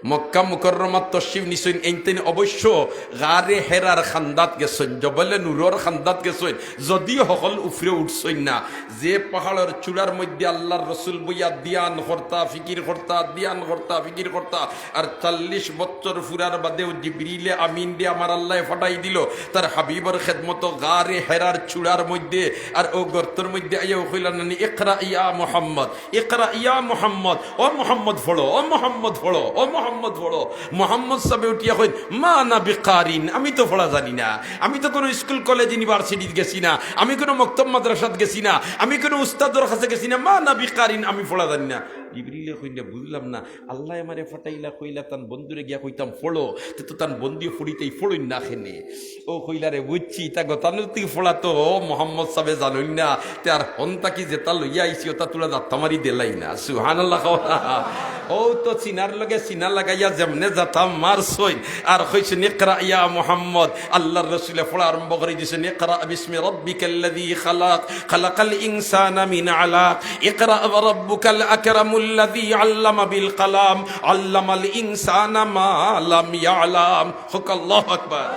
মক্কা মুকাররমাত তশরিফ নিছইন, এইনতাইন অবশ্য গারে হেরার কান্দাত গেছইন, জবলে নূরর কান্দাত গেছইন, যদিও হকল উপরে উঠছইন না। যে পাহাড়র চূড়ার মধ্যে আল্লাহর রসুল বইয়া ধ্যান করতা, ফিকির করতা, ধ্যান করতা, ফিকির করতা, আর চল্লিশ বছর ফুরার বাদেও জিবরিলে আমিনরে আমার আল্লায় ফাটাই দিল তার হাবিবর খেদমতো গারে হেরার চূড়ার মধ্যে। আর অউ গর্তর মধ্যে আইয়াউ কইলা নানি, "ইকরা ইয়া মুহাম্মদ, ইকরা ইয়া মুহাম্মদ, ও মুহাম্মদ পড়ো, ও মুহাম্মদ পড়ো, ও মুহাম্মদ পড়ো।" মুহাম্মদ সাবে উঠিয়া কইন, "মা আনা বিকারিন, আমি তো পড়া জানি না, আমি তো কুনু স্কুল কলেজ ইউনিভার্সিটিত গেছি না, আমি কুনু মক্তব মাদ্রাসাত গেছি না, আমি কুনু উস্তাদর কাছে গেছি না, মা আনা বিকারিন, আমি পড়া জানি না।" জিবরিলে কইন, "বুঝলাম না, আল্লায় আমারে ফাটাইলা কইলা তান বন্ধুরে গিয়া কইতাম পড়ো, তে তো তান বন্ধুয়ে পড়িতেই পড়ইন না কেনে।" অউ কইলা, "রে বুঝছি, ইতা গতানুগতিক পড়া তো মোহাম্মদ সাবে জানইন না, তে আর হন থাকি যেতা লইয়া আইছি ওতা তুলা জাত্তা মারি দিলাই না।" সুবহানাল্লাহ কও না। অউ তো সিনার লগে সিনা লাগাইয়া যেমনে জাতা মারছইন, আর কইছইন, "ইকরা ইয়া মুহাম্মদ।" আল্লাহর রসুলে পড়া আরম্ভ করি দিছইন, "ইকরা বিসমি রাব্বিকাল্লাযী খালাক, খালাকাল ইনসানা মিন আলাক, ইকরা ওয়া রাব্বুকাল আকরামুল্লাযী আল্লামা বিল কালাম, আল্লামাল ইনসানা মা লাম ইয়ালাম।" কউক্কা আল্লাহু আকবার।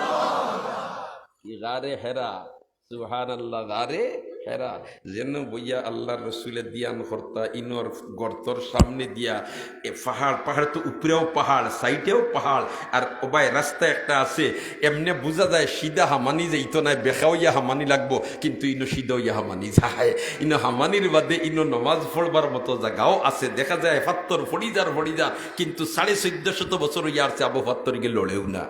ই গারে হেরা, সুবহানাল্লাহ, গারে হেরা। যেন বইয়া আল্লাহর রসুলে ধ্যান করতা, ইনোর গর্তর সামনে দিয়া এ পাহাড়, পাহাড় তো উপরেও পাহাড়, সাইডেও পাহাড়, আর ওবায় রাস্তা একটা আছে, এমনে বুঝা যায় সিধা হামানি যাইতো নায়, বেকা অইয়া হামানি লাগবো, কিন্তু ইনো সিধা অইয়া হামানি যায়। ইনো হামানির বাদে ইনো নমাজ পড়বার মতো জাগাও আছে, দেখা যায় ফাত্তর ফড়ি যার, ফড়ি যার, কিন্তু সাড়ে চৈদ্দ শত বছর অইয়া আরছে আবু ফাত্তর ইগে লড়েও না।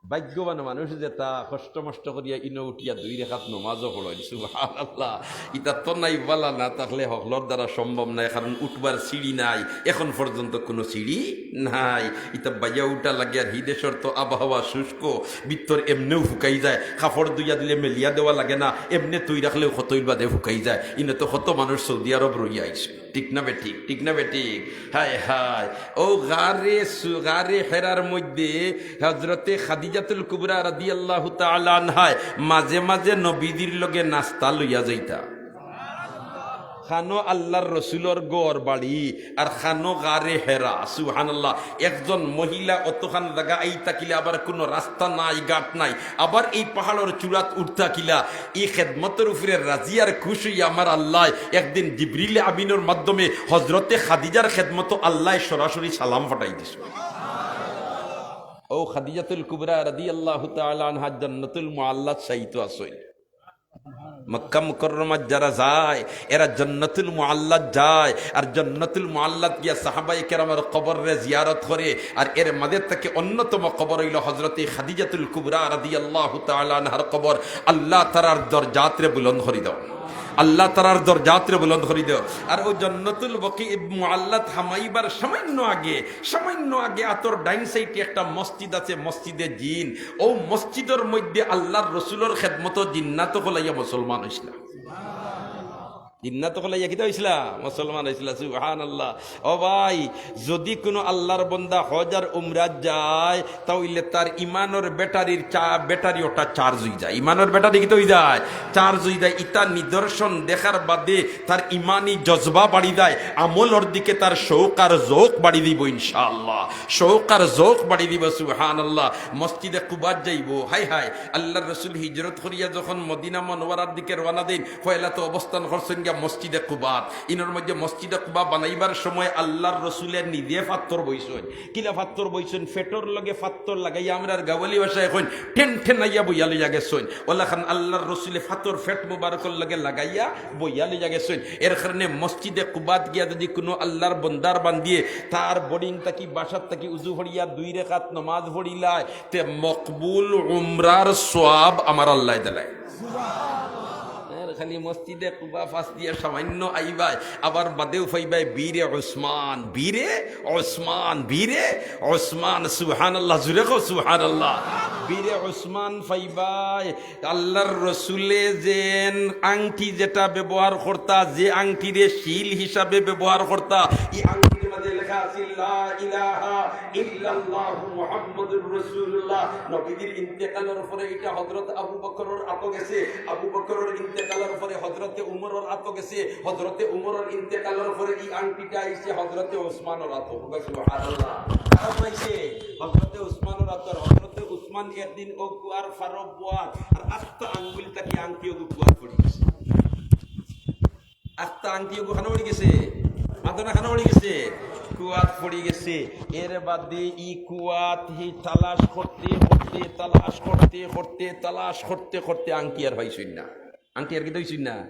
ভাগ্যবান মানুষ যেতা কষ্ট মষ্ট করিয়া ইনো উঠিয়া দুই রেকাত নমাজও পড়ইন। সুবহানাল্লাহ। ইতা তো নাই বালা না থাকলে হকলর দ্বারা সম্ভব নায়, কারণ উঠবার সিঁড়ি নাই, এখন পর্যন্ত কুনু সিঁড়ি নাই। ইতা বাইয়া উঠা লাগে, আর হি দেশর তো আবহাওয়া শুষ্ক, ভিতর এমনেও ফুকাই যায়, কাপড় ধুইয়া দিলে মেলিয়া দেওয়া লাগে না, এমনে থুই রাখলেও কতইল বাদে ফুকাই যায়। ইনো তো কত মানুষ সৌদি আরব রইয়া আইছে। ঠিক না বেঠিক? ঠিক না বেঠিক? হায় হায়। অউ গারে সু-, গারে হেরার মধ্যে হযরতে খাদিজাতুল কুবরা রাদিয়াল্লাহু তাআলা আনহায় মাঝে মাঝে নবীজির লগে নাস্তা লইয়া যাইতা। খানো আল্লাহর রসুলর ঘর বাড়ি, আর খানো গারে হেরা। সুবহানাল্লাহ। একজন মহিলা অতখান জাগা আইতা কিলা, আবার কুনু রাস্তা নাই, ঘাট নাই, আবার এই পাহাড়র চূড়াত উঠতা কিলা, ই খেদমতর উপরে রাজি আর খুশ অইয়া আমার আল্লায় একদিন জিবরিল আমিনর মাধ্যমে হযরতে খাদিজার খেদমতো আল্লায় সরাসরি সালাম পাঠাই দিছে। অউ খাদিজাতুল কুবরা রাদিয়াল্লাহু তাআলা আনহা জান্নাতুল মুআল্লাত শায়িত আছইন। মক্কা মুকাররমাত যারা যায়, এরা জান্নাতুল মুআল্লাত যায়, আর জান্নাতুল মুআল্লাত গিয়া সাহাবায়ে কেরামর কবররে জিয়ারত করে। আর এর মাঝে থাকি অন্যতম কবর অইলো হযরতে খাদিজাতুল কুবরা রাদিয়াল্লাহু তাআলা আনহার কবর। আল্লাহ তারার দরজাতরে বুলন্দ করি দাও, আল্লাহ তারার দরজাতরে বুলন্দ করি দাও। আর অউ জান্নাতুল বকি মুআল্লাত হামাইবার সামান্য আগে, সামান্য আগে আতর ডাইন সাইডে একটা মসজিদ আছে, মসজিদে জিন। অউ মসজিদর মধ্যে আল্লাহর রসুলর খেদমতো জিন্নাত অকল আইয়া মুসলমান অইছলা। জিন্নাত অকল আইয়া কিতা অইছলা? মুসলমান অইছলা। সুবহানাল্লাহ। ও ভাই, যদি কুনু আল্লাহর বন্দা হজ আর উমরাত যায়, তা অইলে তার ইমানর ব্যাটারির চা-, ব্যাটারি ওটা চার্জ অই যায়। ইমানর ব্যাটারি কিতা অই যায়? চার্জ অই যায়। ইতা নিদর্শন দেখার বাদে তার ইমানি জজবা বাড়ি যায়, আমলর দিকে তার শৌক আর জৌক বাড়ি দিবো ইনশাআল্লাহ। শৌক আর জৌক বাড়ি দিবো। সুবহানাল্লাহ। মসজিদে কুবাত যাইবো। হায় হায়, আল্লাহর রসুল হিজরত করিয়া যখন মদিনা মনোয়ারার দিকে রওয়ানা দেইন, পয়লা তো অবস্থান করছইন গিয়া মসজিদে কুবাত। ইনর মধ্যে মসজিদে কুবা বানাইবার সময় আল্লাহর রসুলে নিজে ফাত্তর বইছইন। কিলা ফাত্তর বইছইন? ফেটর লগে ফাত্তর লাগাইয়া, আমরার গাওয়ালি ভাষায় কইন, ঠেন ঠেনাইয়া বইয়া লইয়া গেছইন। অলাখান আল্লাহর রসুলে ফাত্তর ফেট মুবারকর লগে লাগাইয়া বইয়া লইয়া গেছইন। এর কারণে মসজিদে কুবাত গিয়া যদি কুনু আল্লাহর বন্দার বান্দিয়ে তার বডিন থাকি, বাসার থাকি উজু পড়িয়া দুই রেকাত নমাজ পড়িলায়, তে মকবুল উমরার সওয়াব আমার আল্লায় দিলায়। এর খালি মসজিদে কুবা পাশ দিয়া সামান্য আইবায়, আবার বাদেউ পাইবায় বীরে ওসমান, বীরে ওসমান, বীরে ওসমান। সুবহানাল্লাহ, জুরে কও সুবহানাল্লাহ। বীরে ওসমান পাইবায়। আল্লাহর রসুলে যেন আংটি যেটা ব্যবহার করতা, যে আংটিরে সিল হিসাবে ব্যবহার করতা, ই আংটির মাঝে লেখা আছিল, "লা ইলাহা ইল্লাল্লাহু মুহাম্মাদুর রাসূলুল্লাহ।" নবীজির ইন্তেকালর পরে ইটা হযরত আবু বকরর আতো গেছে, আবু বকরর ইন্তেকালর পরে হযরতে উমরর আতো গেছে, হযরতে উমরর ইন্তেকালর পরে ই আংটিটা আইছে হযরতে ওসমানর আতো। সুবহানাল্লাহ। কার আতো আইছে? হযরতে ওসমানর আতো। হযরতে ওসমান একদিন অউ কুয়ার পারো বওয়ার, আর আস্তা আঙ্গুল থাকি আংটি অগু কুয়াত পড়ি গেছে। আস্তা আংটি অগু কানো পড়ি গেছে, মাদনা কানো পড়ি গেছে, কুয়াত পড়ি গেছে। এর বাদে ই কুয়াত হি তালাশ করতে করতে, তালাশ করতে করতে, তালাশ করতে করতে আংটি আর পাইছইন না। আংটি আর কিতা অইছইন না?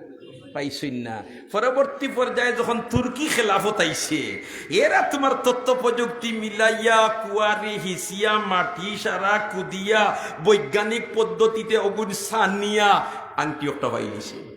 পাইছইন না। পরবর্তী পর্যায়ে যখন তুর্কি খেলাফত আইছে, এরা তুমার তথ্য প্রযুক্তি মিলাইয়া, কুয়ারি হিচিয়া, মাটি সারা কুদিয়া, বৈজ্ঞানিক পদ্ধতিতে অগুন সানিয়া আংটি একটা পাইলিছে।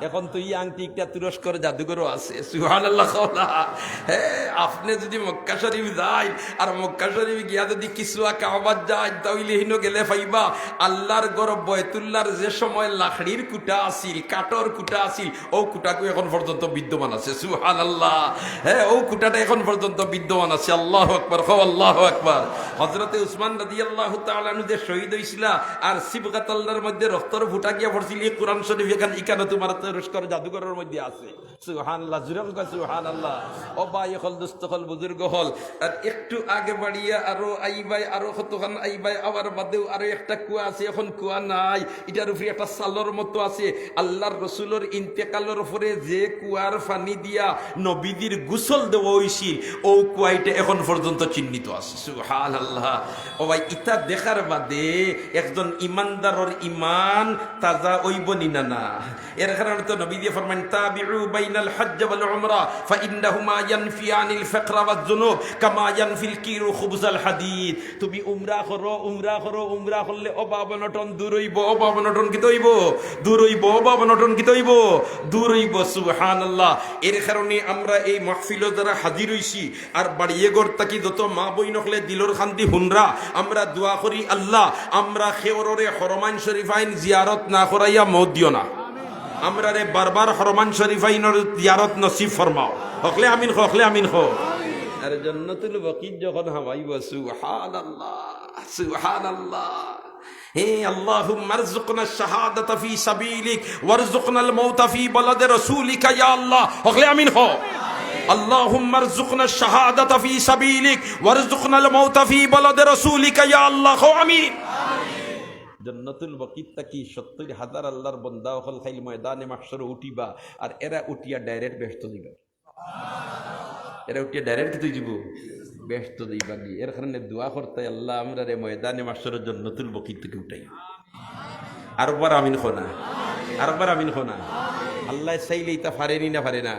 এখন তো ই আংটি একটা তুরস্কর জাদুঘরও আছে। সুবহানাল্লাহ কওলা। হে, আপনে যদি মক্কা শরীফ যাইন, আর মক্কা শরীফ গিয়া যদি কিসওয়া কাবাত যাইন, তা অইলে হিনো গেলে পাইবা, আল্লাহর ঘর বয়তুল্লাহর যে সময় লাকড়ির কুটা আছিল, কাঠর কুটা আছিল, অউ কুটাগু এখন পর্যন্ত বিদ্যমান আছে। সুবহানাল্লাহ। হে, অউ কুটাটা এখন পর্যন্ত বিদ্যমান আছে। আল্লাহু আকবার, কও আল্লাহু আকবার। হযরতে উসমান রাদিয়াল্লাহু তাআলা আনহু যে শহীদ অইছিলা, আর সিবগাত আল্লাহর মধ্যে রক্তর ফুটা গিয়া পড়ছিল, ই কোরআন শরীফ এখান, ইখানো তুমার তুরস্কর জাদুঘরর মধ্যে আছে। সুবহানাল্লাহ, জুরে কও সুবহানাল্লাহ। ও ভাই অকল, দোস্ত অকল, বুজুর্গ অকল, আর একটু আগে বাড়িয়া আরো আইবায়, আরো কতখান আইবায়, আবার বাদেউ আরো একটা কুয়া আছে, এখন কুয়া নাই, ইটার উপরে একটা চালর মতো আছে। আল্লাহর রসুলর ইন্তেকালর পরে যে কুয়ার পানি দিয়া নবীজির গোসল দেওয়া অইছিল, অউ কুয়া ইটা এখন পর্যন্ত চিহ্নিত আছে। সুবহানাল্লাহ। ও ভাই, ইতা দেখার বাদে একজন ইমানদারর ইমান তাজা অইবো নি না? না। এর কারণে তো নবীজি ফরমাইন, "তাবিউ বাইনাল হজ্জ ওয়াল উমরা, ফা ইন্নাহুমা ইয়ানফিয়ানিল ফাকরা ওয়াজ যুনুব, কামা ইয়ানফিল কিরু খুবজাল হাদিদ।" তুমি উমরা করো, উমরা করো, উমরা করলে অভাব অনটন দূর অইবো, অভাব অনটন কিতা অইবো? দূর অইবো, অভাব অনটন কিতা অইবো? দূর অইবো। সুবহানাল্লাহ। এর কারণে আমরা এই মাহফিলো যারা হাজির অইছি, আর বাড়িয়ে ঘর থাকি যত মা বইন অকলে দিলর কান্দি হুনরা, আমরা দোয়া করি, আল্লাহ, আমরা কেউররে হরমাইন শরীফাইন জিয়ারত না করাইয়া মউত দিও না। আমরারে বারবার হরমাইন শরীফাইনর জিয়ারত নসিব ফরমাও। হকলে আমিন কও, হকলে আমিন কও। আর জান্নাতুল বকিত যখন হামাইবো, সুবহানাল্লাহ, সুবহানাল্লাহ। হে আল্লাহুম্মা আরজুকনা শাহাদাতা ফি সাবিলিক ওয়ারজুকনাল মাউতা ফি বালাদে রাসূলিকা, ইয়া আল্লাহ। হকলে আমিন কও। আল্লাহুম্মা আরজুকনা শাহাদাতা ফি সাবিলিক ওয়ারজুকনাল মাউতা ফি বালাদে রাসূলিকা, ইয়া আল্লাহ। কও আমিন। জান্নাতুল বকিত থাকি সত্তইর হাজার আল্লাহর বন্দা অকল কাইল ময়দানে মাহশরো উঠিবা, আর এরা উঠিয়া direct বেহেশতো যিবা। এরা উঠিয়া direct কিতা যিবো? বেহেশতো যিবাগি। এর কারণে দোয়া করতায়, আল্লাহ, আমরারে ময়দানে মাহশরো জান্নাতুল বকিত থাকি উঠাইও। আরোবার আমিন কও না। আরেকবার আমিন কও না। আল্লায় চাইলে ইতা পারেনি না, পারে না?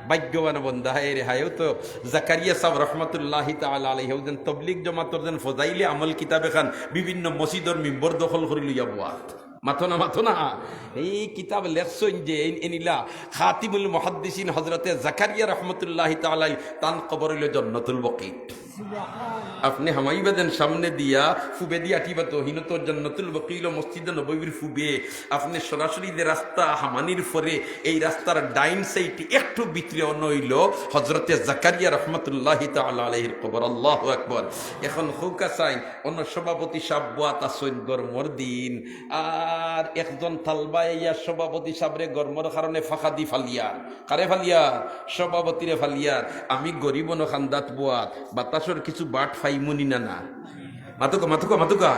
ভাগ্যবান বন্দা, হায় রে হায়। অউ তো জাকারিয়া সাব রহমতুল্লাহি তাআলা আলাইহি, অউ যেন তবলিগ জমাতর যেন ফজাইলে আমল কিতাব এখান বিভিন্ন মসজিদর মিম্বর দখল করি লইয়া বওয়াত। মাতো না, মাতো না। এই কিতাব লেখছইন যে এইন-, এইন ইলা খাতিমুল মুহাদ্দিসিন হযরতে জাকারিয়া রহমতুল্লাহি তাআলা আলাইহি, তান কবর অইলো জন্নতুল বকি। আপনে হামাইবা যেন সামনে দিয়া, ফুবে দিয়া আটিবা তো, হিনো তো জন্নতুল বকি অইলো মসজিদে নববীর ফুবে। আপনে সরাসরি যে রাস্তা হামানির পরে, এই রাস্তার ডাইন সাইডে একটু ভিতরে অনো অইলো হযরতে জাকারিয়া রহমতুল্লাহি তাআলা আলাইহির কবর। আল্লাহু আকবার। এখন কউক্কা চাইন, অনো সভাপতি সাব বওয়াত আছইন গরমর দিন, আর একজন তালবায় আইয়া সভাপতি সাবরে গরমর কারণে ফাঁকা দি ফালিয়ার। কারে ফালিয়ার? সভাপতিরে ফালিয়ার। আমি গরিব, অনো কান্দাত বওয়াত, বাতাসর কিছু বাট পাইমুনি না, না? মাতুক্কা, মাতুক্কা, মাতুক্কা।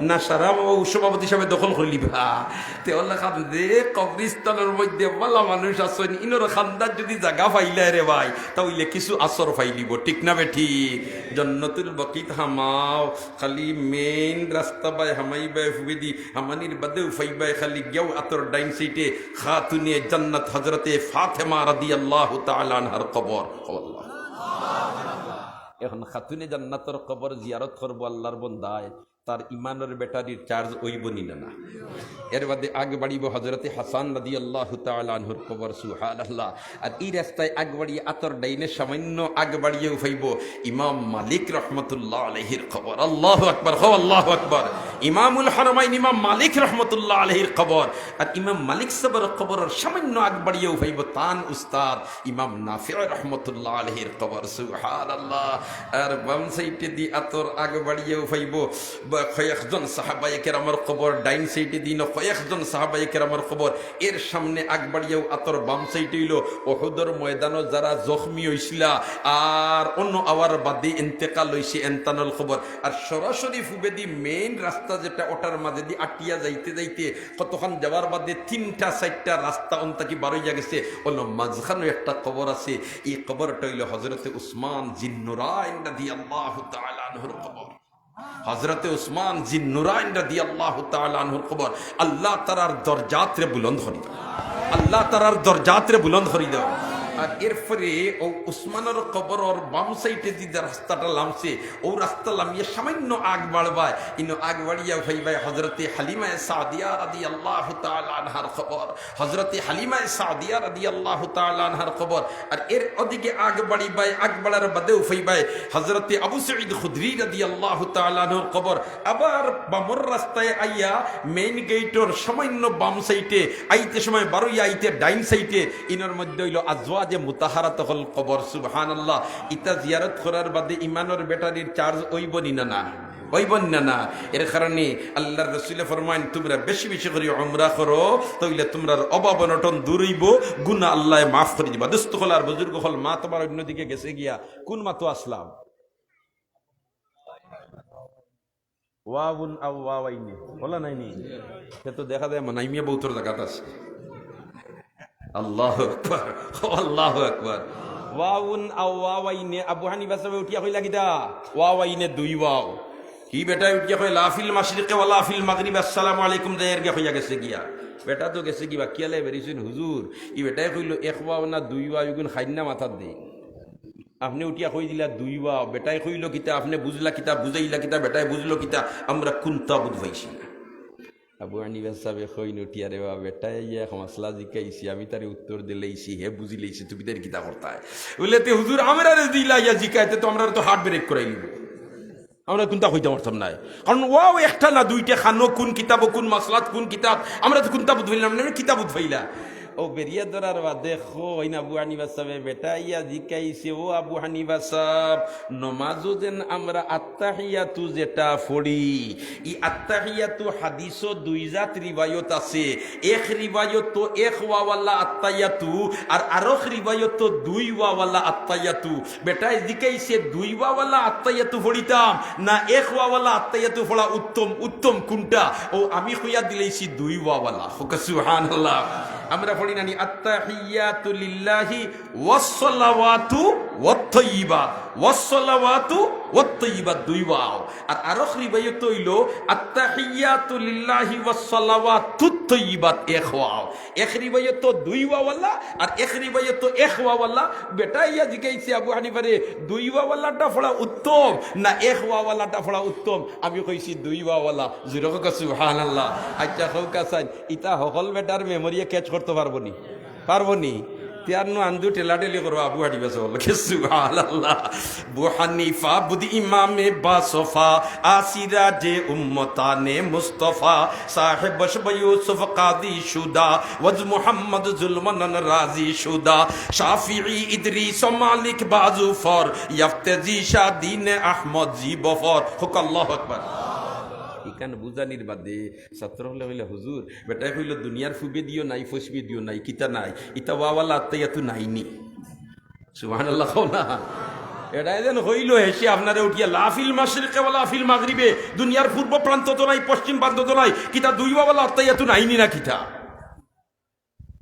না, সারা অউ সভাপতি সাবে দখল করিলিবা। তে অলা কান্দে, কবরিস্তানর মধ্যে ভালা মানুষ আছইন, ইনর কান্দাত যুদি জাগা পাইলায় রে ভাই, তা অইলে কিছু আসর পাইলিবো, ঠিক না বেঠিক? জন্নতুল বকিত হামাও, খালি মেইন রাস্তা বায় হামাইবায় ফুবেদি, হামানির বাদেউ পাইবায় খালি গিয়াউ আতর ডাইন সাইডে খাতুনে জান্নাত হযরতে ফাতেমা রাদিয়াল্লাহু তাআলা আনহার কবর। আল্লাহ। এখন খাতুনে জান্নাতর কবর জিয়ারত করবো আল্লাহর বন্দায়, তার ইমানর ব্যাটারির চার্জ অইবো নি না, না? এর বাদে আগ বাড়িবো হযরতে হাসান রাদিয়াল্লাহু তাআলা আনহুর কবর, সুবহানাল্লাহ। আর ই রাস্তায় আগ বাড়িয়া আতর ডাইনে সামান্য আগ বাড়িয়াউ পাইবো ইমাম মালিক রহমতুল্লাহ আলাইহির কবর। আল্লাহু আকবার, কও আল্লাহু আকবার। ইমামুল হারামাইন ইমাম মালিক রহমতুল্লাহ আলাইহির কবর। আর ইমাম মালিক সাবর কবরর সামান্য আগ বাড়িয়াউ পাইবো তান উস্তাদ ইমাম নাফি রহমতুল্লাহ আলাইহির কবর, সুবহানাল্লাহ। আর বাম সাইডেদি আতর আগ বাড়িয়াউ পাইবো বা কয়েকজন সাহাবায়ে কেরামর কবর, ডাইন সাইডেদি ইনো কয়েকজন সাহাবায়ে কেরামর কবর। এর সামনে আগ বাড়িয়াউ আতর বাম সাইডে অইলো উহুদর ময়দানো যারা জখমি অইছিলা আর অনো আওয়ার বাদে ইন্তেকাল অইছে এন্তানর কবর। আর সরাসরি ফুবেদি মেইন রাস্তা যেটা, ওটার মাঝেদি আটিয়া যাইতে যাইতে কতখান যাওয়ার বাদে তিনটা চাইরটা রাস্তা অন থাকি বারইয়া গেছে, অনো মাঝখানো একটা কবর আছে। ই কবরটা অইলো হযরতে উসমান জিন্নুরাইন রাদিয়াল্লাহু তাআলা আনহুর কবর। হযরতে উসমান জিন্নুরাইন রাদিয়াল্লাহু তাআলা আনহুর কবর। আল্লাহ তারার দরজাতরে বুলন্দ করি দেও। আল্লাহ তারার দরজাতরে বুলন্দ করি দেও। আর এরপরে অউ উসমানর কবরর বাম সাইডেদি যে রাস্তাটা লামছে, অউ রাস্তা লামিয়া সামান্য আগ বাড়বায়, ইনো আগ বাড়িয়া পাইবায় হযরতে হালিমায়ে সাদিয়া রাদিয়াল্লাহু তাআলা আনহার কবর। হযরতে হালিমায়ে সাদিয়া রাদিয়াল্লাহু তাআলা আনহার কবর। আর এর ওদিকে আগ বাড়িবায়, আগ বাড়ার বাদেউ পাইবায় হযরতে আবু সাঈদ খুদরি রাদিয়াল্লাহু তাআলা আনহুর কবর। আবার বামর রাস্তায় আইয়া মেইন গেইটর সামান্য বাম সাইডে আইতে সময় বারইয়া আইতে ডাইন সাইডে, ইনর মধ্যে অইলো আজওয়াজে মুতাহহারাত অকল কবর। সুবহানাল্লাহ। ইতা জিয়ারত করার বাদে ইমানর ব্যাটারির চার্জ অইবো নি না, না? অইবো নি না, না? এর কারণে আল্লাহর রসুলে ফরমাইন, তুমরা বেশি বেশি করি উমরা করো, তাইলে তুমরার অভাব অনটন দূর অইবো, গুনা আল্লায় মাফ করি দিবা। দোস্ত অকল আর বুজুর্গ অকল, মা তোমার অন্যদিকে গেছে গিয়া, কুন মাতো আছলাম? ওয়াউন আও ওয়াওয়াইনে। অলা নায়নি? হে তো দেখা যায় মনাইমিয়া বউতর জাগাত আছে। আল্লাহু আকবার, আল্লাহু আকবার। ওয়াউন আও ওয়াওয়াইনে, আবু হানিফা সাবে উঠিয়া কইলা কিতা? ওয়াওয়াইনে দুই ওয়াও। ই বেটায় উঠিয়া কয়, "লা ফিল মাশরিকে ওয়া লা ফিল মাগরিব, আসসালামু আলাইকুম," যাইয়ার গিয়া কইয়া গেছে গিয়া। বেটা তো গেছে গিয়া, বাকিয়ালে বেরিছইন, "হুজুর, ই বেটায় কইলো এক ওয়াও না দুই ওয়াও, ইগুন খাইন না মাথাত দেইন।" আপনে উঠিয়া কই দিলা দুই ওয়াও, বেটায় কইলো কিতা, আপনে বুঝলা কিতা, বুঝাইলা কিতা, বেটায় বুঝলো কিতা, আমরা কুন্তা বুঝ পাইছি না। আবু হানিফা সাবে কইন উঠিয়া, "রে বা, বেটায় আইয়া এক মাসলা জিকাইছে, আমি তারে উত্তর দিলাইছি, হে বুঝিলাইছে, তুমি তারে কিতা করতায়?" বলে, "তে হুজুর, আমরারে দিলা আইয়া জিকাইতে তো আমরারে তো হার্ট ব্রেক করাইলিবো।" আমরা কুন্তা কইতাম পারতাম নায়। কারণ ওয়াও একটা না দুইটা, খানো কুন কিতাবো কুন মাসলাত কুন কিতাব, আমরা তো কুন্তা বুঝ পাইলাম না, কিতাব বুঝ পাইলা। অউ বেরিয়া ধরার বাদে কইন আবু হানিফা সাবে, "বেটায় আইয়া জিকাইছে, ও আবু হানিফা সাব, নমাজো যেন আমরা আত্তাহিয়াতু যেটা পড়ি, ই আত্তাহিয়াতু হাদিসো দুই জাত রিওয়ায়ত আছে। এক রিওয়ায়তো এক ওয়াওয়ালা আত্তাহিয়াতু, আর আরক রিওয়ায়তো দুই ওয়াওয়ালা আত্তাহিয়াতু।" বেটায় জিকাইছে, "দুই ওয়াওয়ালা আত্তাহিয়াতু পড়িতাম না এক ওয়াওয়ালা আত্তাহিয়াতু পড়া উত্তম, উত্তম কুনটা?" অউ আমি কইয়া দিলাইছি দুই ওয়াওয়ালা। কউক্কা সুবহানাল্লাহ। আমরা পড়ি নানি, "আত্তাহিয়াতু লিল্লাহি ওয়াসসালাওয়াতু ওয়াত্তাইয়িবাত, ওয়াসসালাওয়াতু ওয়াত্তাইয়িবাত দুই ওয়াও। আর আরক রিবায়ত অইলো আত্তাহিয়াতু লিল্লাহি ওয়াসসালাওয়াতুত তাইয়িবাত এক ওয়াও। এক রিবায়ত দুই ওয়াওয়ালা আর এক রিবায়ত এক ওয়াওয়ালা। বেটায় আইয়া জিগাইছে আবু হানিফারে, দুই ওয়াওয়ালাটা পড়া উত্তম না এক ওয়াওয়ালাটা পড়া উত্তম? আমি কইছি দুই ওয়াওয়ালা। জুরে কউক্কা সুবহানাল্লাহ। আইচ্ছা কউক্কা চাইন, ইতা হকল বেটার মেমোরিয়ে ক্যাচ করতো পারবো নি? পারবো নি? তে আর নু আন্দু ঠেলাঠেলি করো, আবু হানিফা সাব। সুবহানাল্লাহ। আবু হানিফা বুদ ইমামে বাসফা, আসিরা যে উম্মতানে মুস্তফা, সাহেব বশব ইউসুফ কাদি শুদা, ওয়াজ মুহাম্মদ জুলমানান রাজি শুদা, শাফিঈ ইদ্রিস মালিক বাজু ফর, ইয়াফতে জি শাহ দিন আহমদ জি বফর। কউক্কা আল্লাহু আকবার। ইখান বুঝানির বাদে ছাত্র অকলে কইলা, "হুজুর, বেটায় কইলো দুনিয়ার পুবেদিও নাই, পশ্চিমেদিও নাই, কিতা নাই? ইতা ওয়াওয়ালা আত্তাহিয়াতু নাইনি।" সুবহানাল্লাহ কও না। এটায় যেন কইলো হেষে আপনারে উঠিয়া, "লা ফিল মাশরিকে ওয়ালা ফিল মাগরিবে", দুনিয়ার পূর্ব প্রান্তত নাই, পশ্চিম প্রান্তত নাই, কিতা দুই ওয়াওয়ালা আত্তাহিয়াতু নাইনি না কিতা?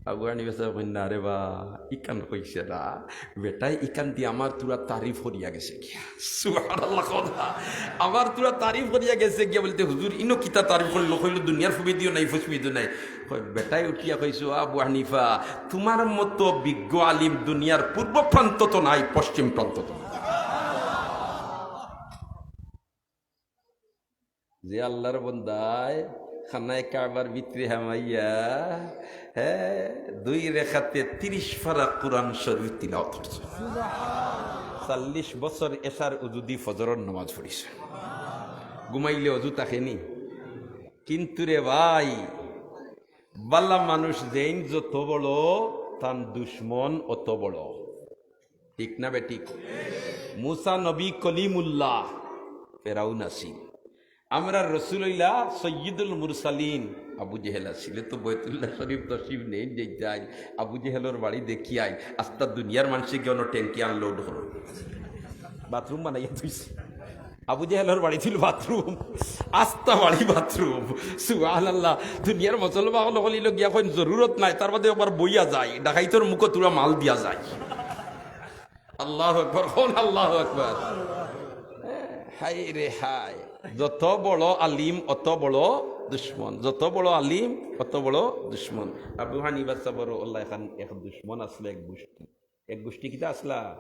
আবু হানিফা সাব কইন, "না রে বা, ইখান কইছে না। বেটায় ইখান দি আমার থুড়া তারিফ করিয়া গেছে গিয়া।" সুবহানাল্লাহ কও না। আমার থুড়া তারিফ করিয়া গেছে গিয়া বলতে, "হুজুর, ইনো কিতা তারিফ করলো?" কইলো, "দুনিয়ার পুবেদিও নাই, পশ্চিমেদিও নাই।" কয়, বেটায় উঠিয়া কইছে, "ও আবু হানিফা, তুমার মতো বিজ্ঞ আলিম দুনিয়ার পূর্ব প্রান্তত নাই, পশ্চিম প্রান্তত নাই।" যে আল্লাহর বন্দায় খানায়ে কাবার ভিতরে হামাইয়া, হে, দুই রেখাতে তিরিশ পারা কোরআন শরীফ তিলাওয়াত করছে, চল্লিশ বছর এশার উজুদি ফজরর নামাজ পড়ছে, ঘুমাইলে অজু থাকেনি। কিন্তু রে ভাই, বালা মানুষ যেইন যত বড়, তান দুশমন অত বড়। ঠিক না বেঠিক? মুসা নবী কলিমুল্লাহ, ফেরাউন আছিল। আমরার রসুল অইলা সৈয়দুল মুরসালিন, আবু জেহেল আছিল। তো বয়তুল্লাহ শরীফ তশরিফ নেইন, যাইতাইন, আবু জেহেলর বাড়ি দেখিয়াইন, আস্তা দুনিয়ার মানষে গিয়া অনো ট্যাঙ্কি আনলোড করো, বাথরুম বানাইয়া থইছে। আবু জেহেলর বাড়ি ছিল বাথরুম, আস্তা বাড়ি বাথরুম। সুবহানাল্লাহ। দুনিয়ার মুসলমান অকল অইলো গিয়া কইন, "জরুরত নাই, তার বাদে একবার বইয়া যাই, ডাকাইতর মুখো থুড়া মাল দিয়া যাই।" আল্লাহু আকবার, কও না আল্লাহু আকবার। হায় রে হায়, যত বড় আলিম অত বড় দুশমন, যত বড় আলিম অত বড় দুশমন। আবু হানিফা সাবর আল্লাহ এখান এক দুশমন আছলা, এক গোষ্ঠী। এক গোষ্ঠী কিতা আছলা?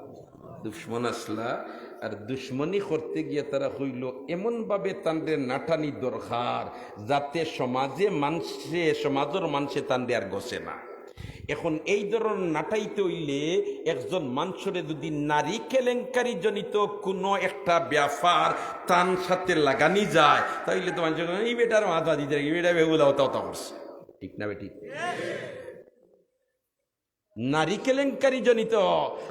দুশমন আছলা। আর দুশমনি করতে গিয়া তারা কইলো, এমন ভাবে তানরে নাটানি দরকার, যাতে সমাজে মানষে, সমাজর মানষে তানরে আর গছে না। এখন এই ধরন নাটাইতে অইলে একজন মানষরে যদি নারী কেলেঙ্কারি জনিত কোনো একটা ব্যাপার তান সাথে লাগানি যায়, তাইলে তো মানষে কইন, "এই বেটার মাথা দিতে, এই বেটা বেহুদা হতা হতা করছে।" ঠিক না বেঠিক? নারী কেলেঙ্কারি জনিত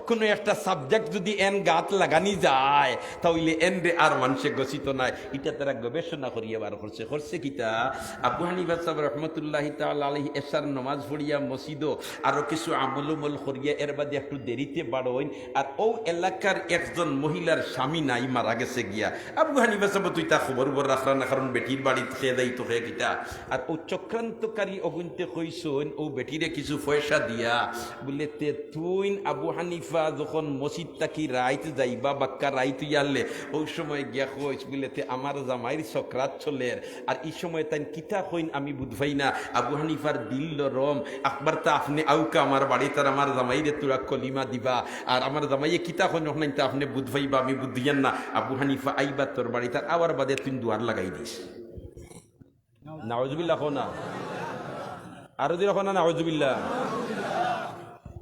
কোনো একটা সাবজেক্ট যদি এন গাত লাগানি যায়, তাইলে এনরে আর মানষে গছিত নায়। ইটা তারা গবেষণা করিয়া বার করছে। করছে কিতা? আবু হানিফা সাব রহমতুল্লাহি তাআলা আলাইহি এশার নমাজ পড়িয়া মসজিদো আরো কিছু আমল উমল করিয়া এর বাদে একটু দেরিতে বারইন। আর অউ এলাকার একজন মহিলার স্বামী নাই, মারা গেছে গিয়া। আবু হানিফা সাব তো ইতা খবর উবর রাখরা না, কারণ বেটির বাড়িত কে যাইতো কে কিতা। আর অউ চক্রান্তকারী অগুইন্তে কইছইন, অউ বেটিরে কিছু পয়সা দিয়া, বুলে, "তে তুইন আবু হানিফা যখন মসজিদ থাকি রাইত যাইবা, বাক্কা রাইত অইয়ারলে, অউ সময় গিয়া কইস, বুলে, তে আমার জামাইর সকরাত চলের, আর ই সময় তাইন কিতা কইন আমি বুঝ পাই না, আবু হানিফার দিল নরম, আকবার তা আপনে আউক্কা আমার বাড়িত, আর আমার জামাইরে থুড়া কলিমা দিবা, আর আমার জামাইয়ে কিতা কইন অখান তা আপনে বুঝ পাইবা, আমি বুঝিয়ার না, আবু হানিফা আইবা তোর বাড়িত, আর আওয়ার বাদে তুইন দুয়ার লাগাই দিস।" নাউজুবিল্লাহ কও না। আরো জোরে কও না, নাউজুবিল্লাহ।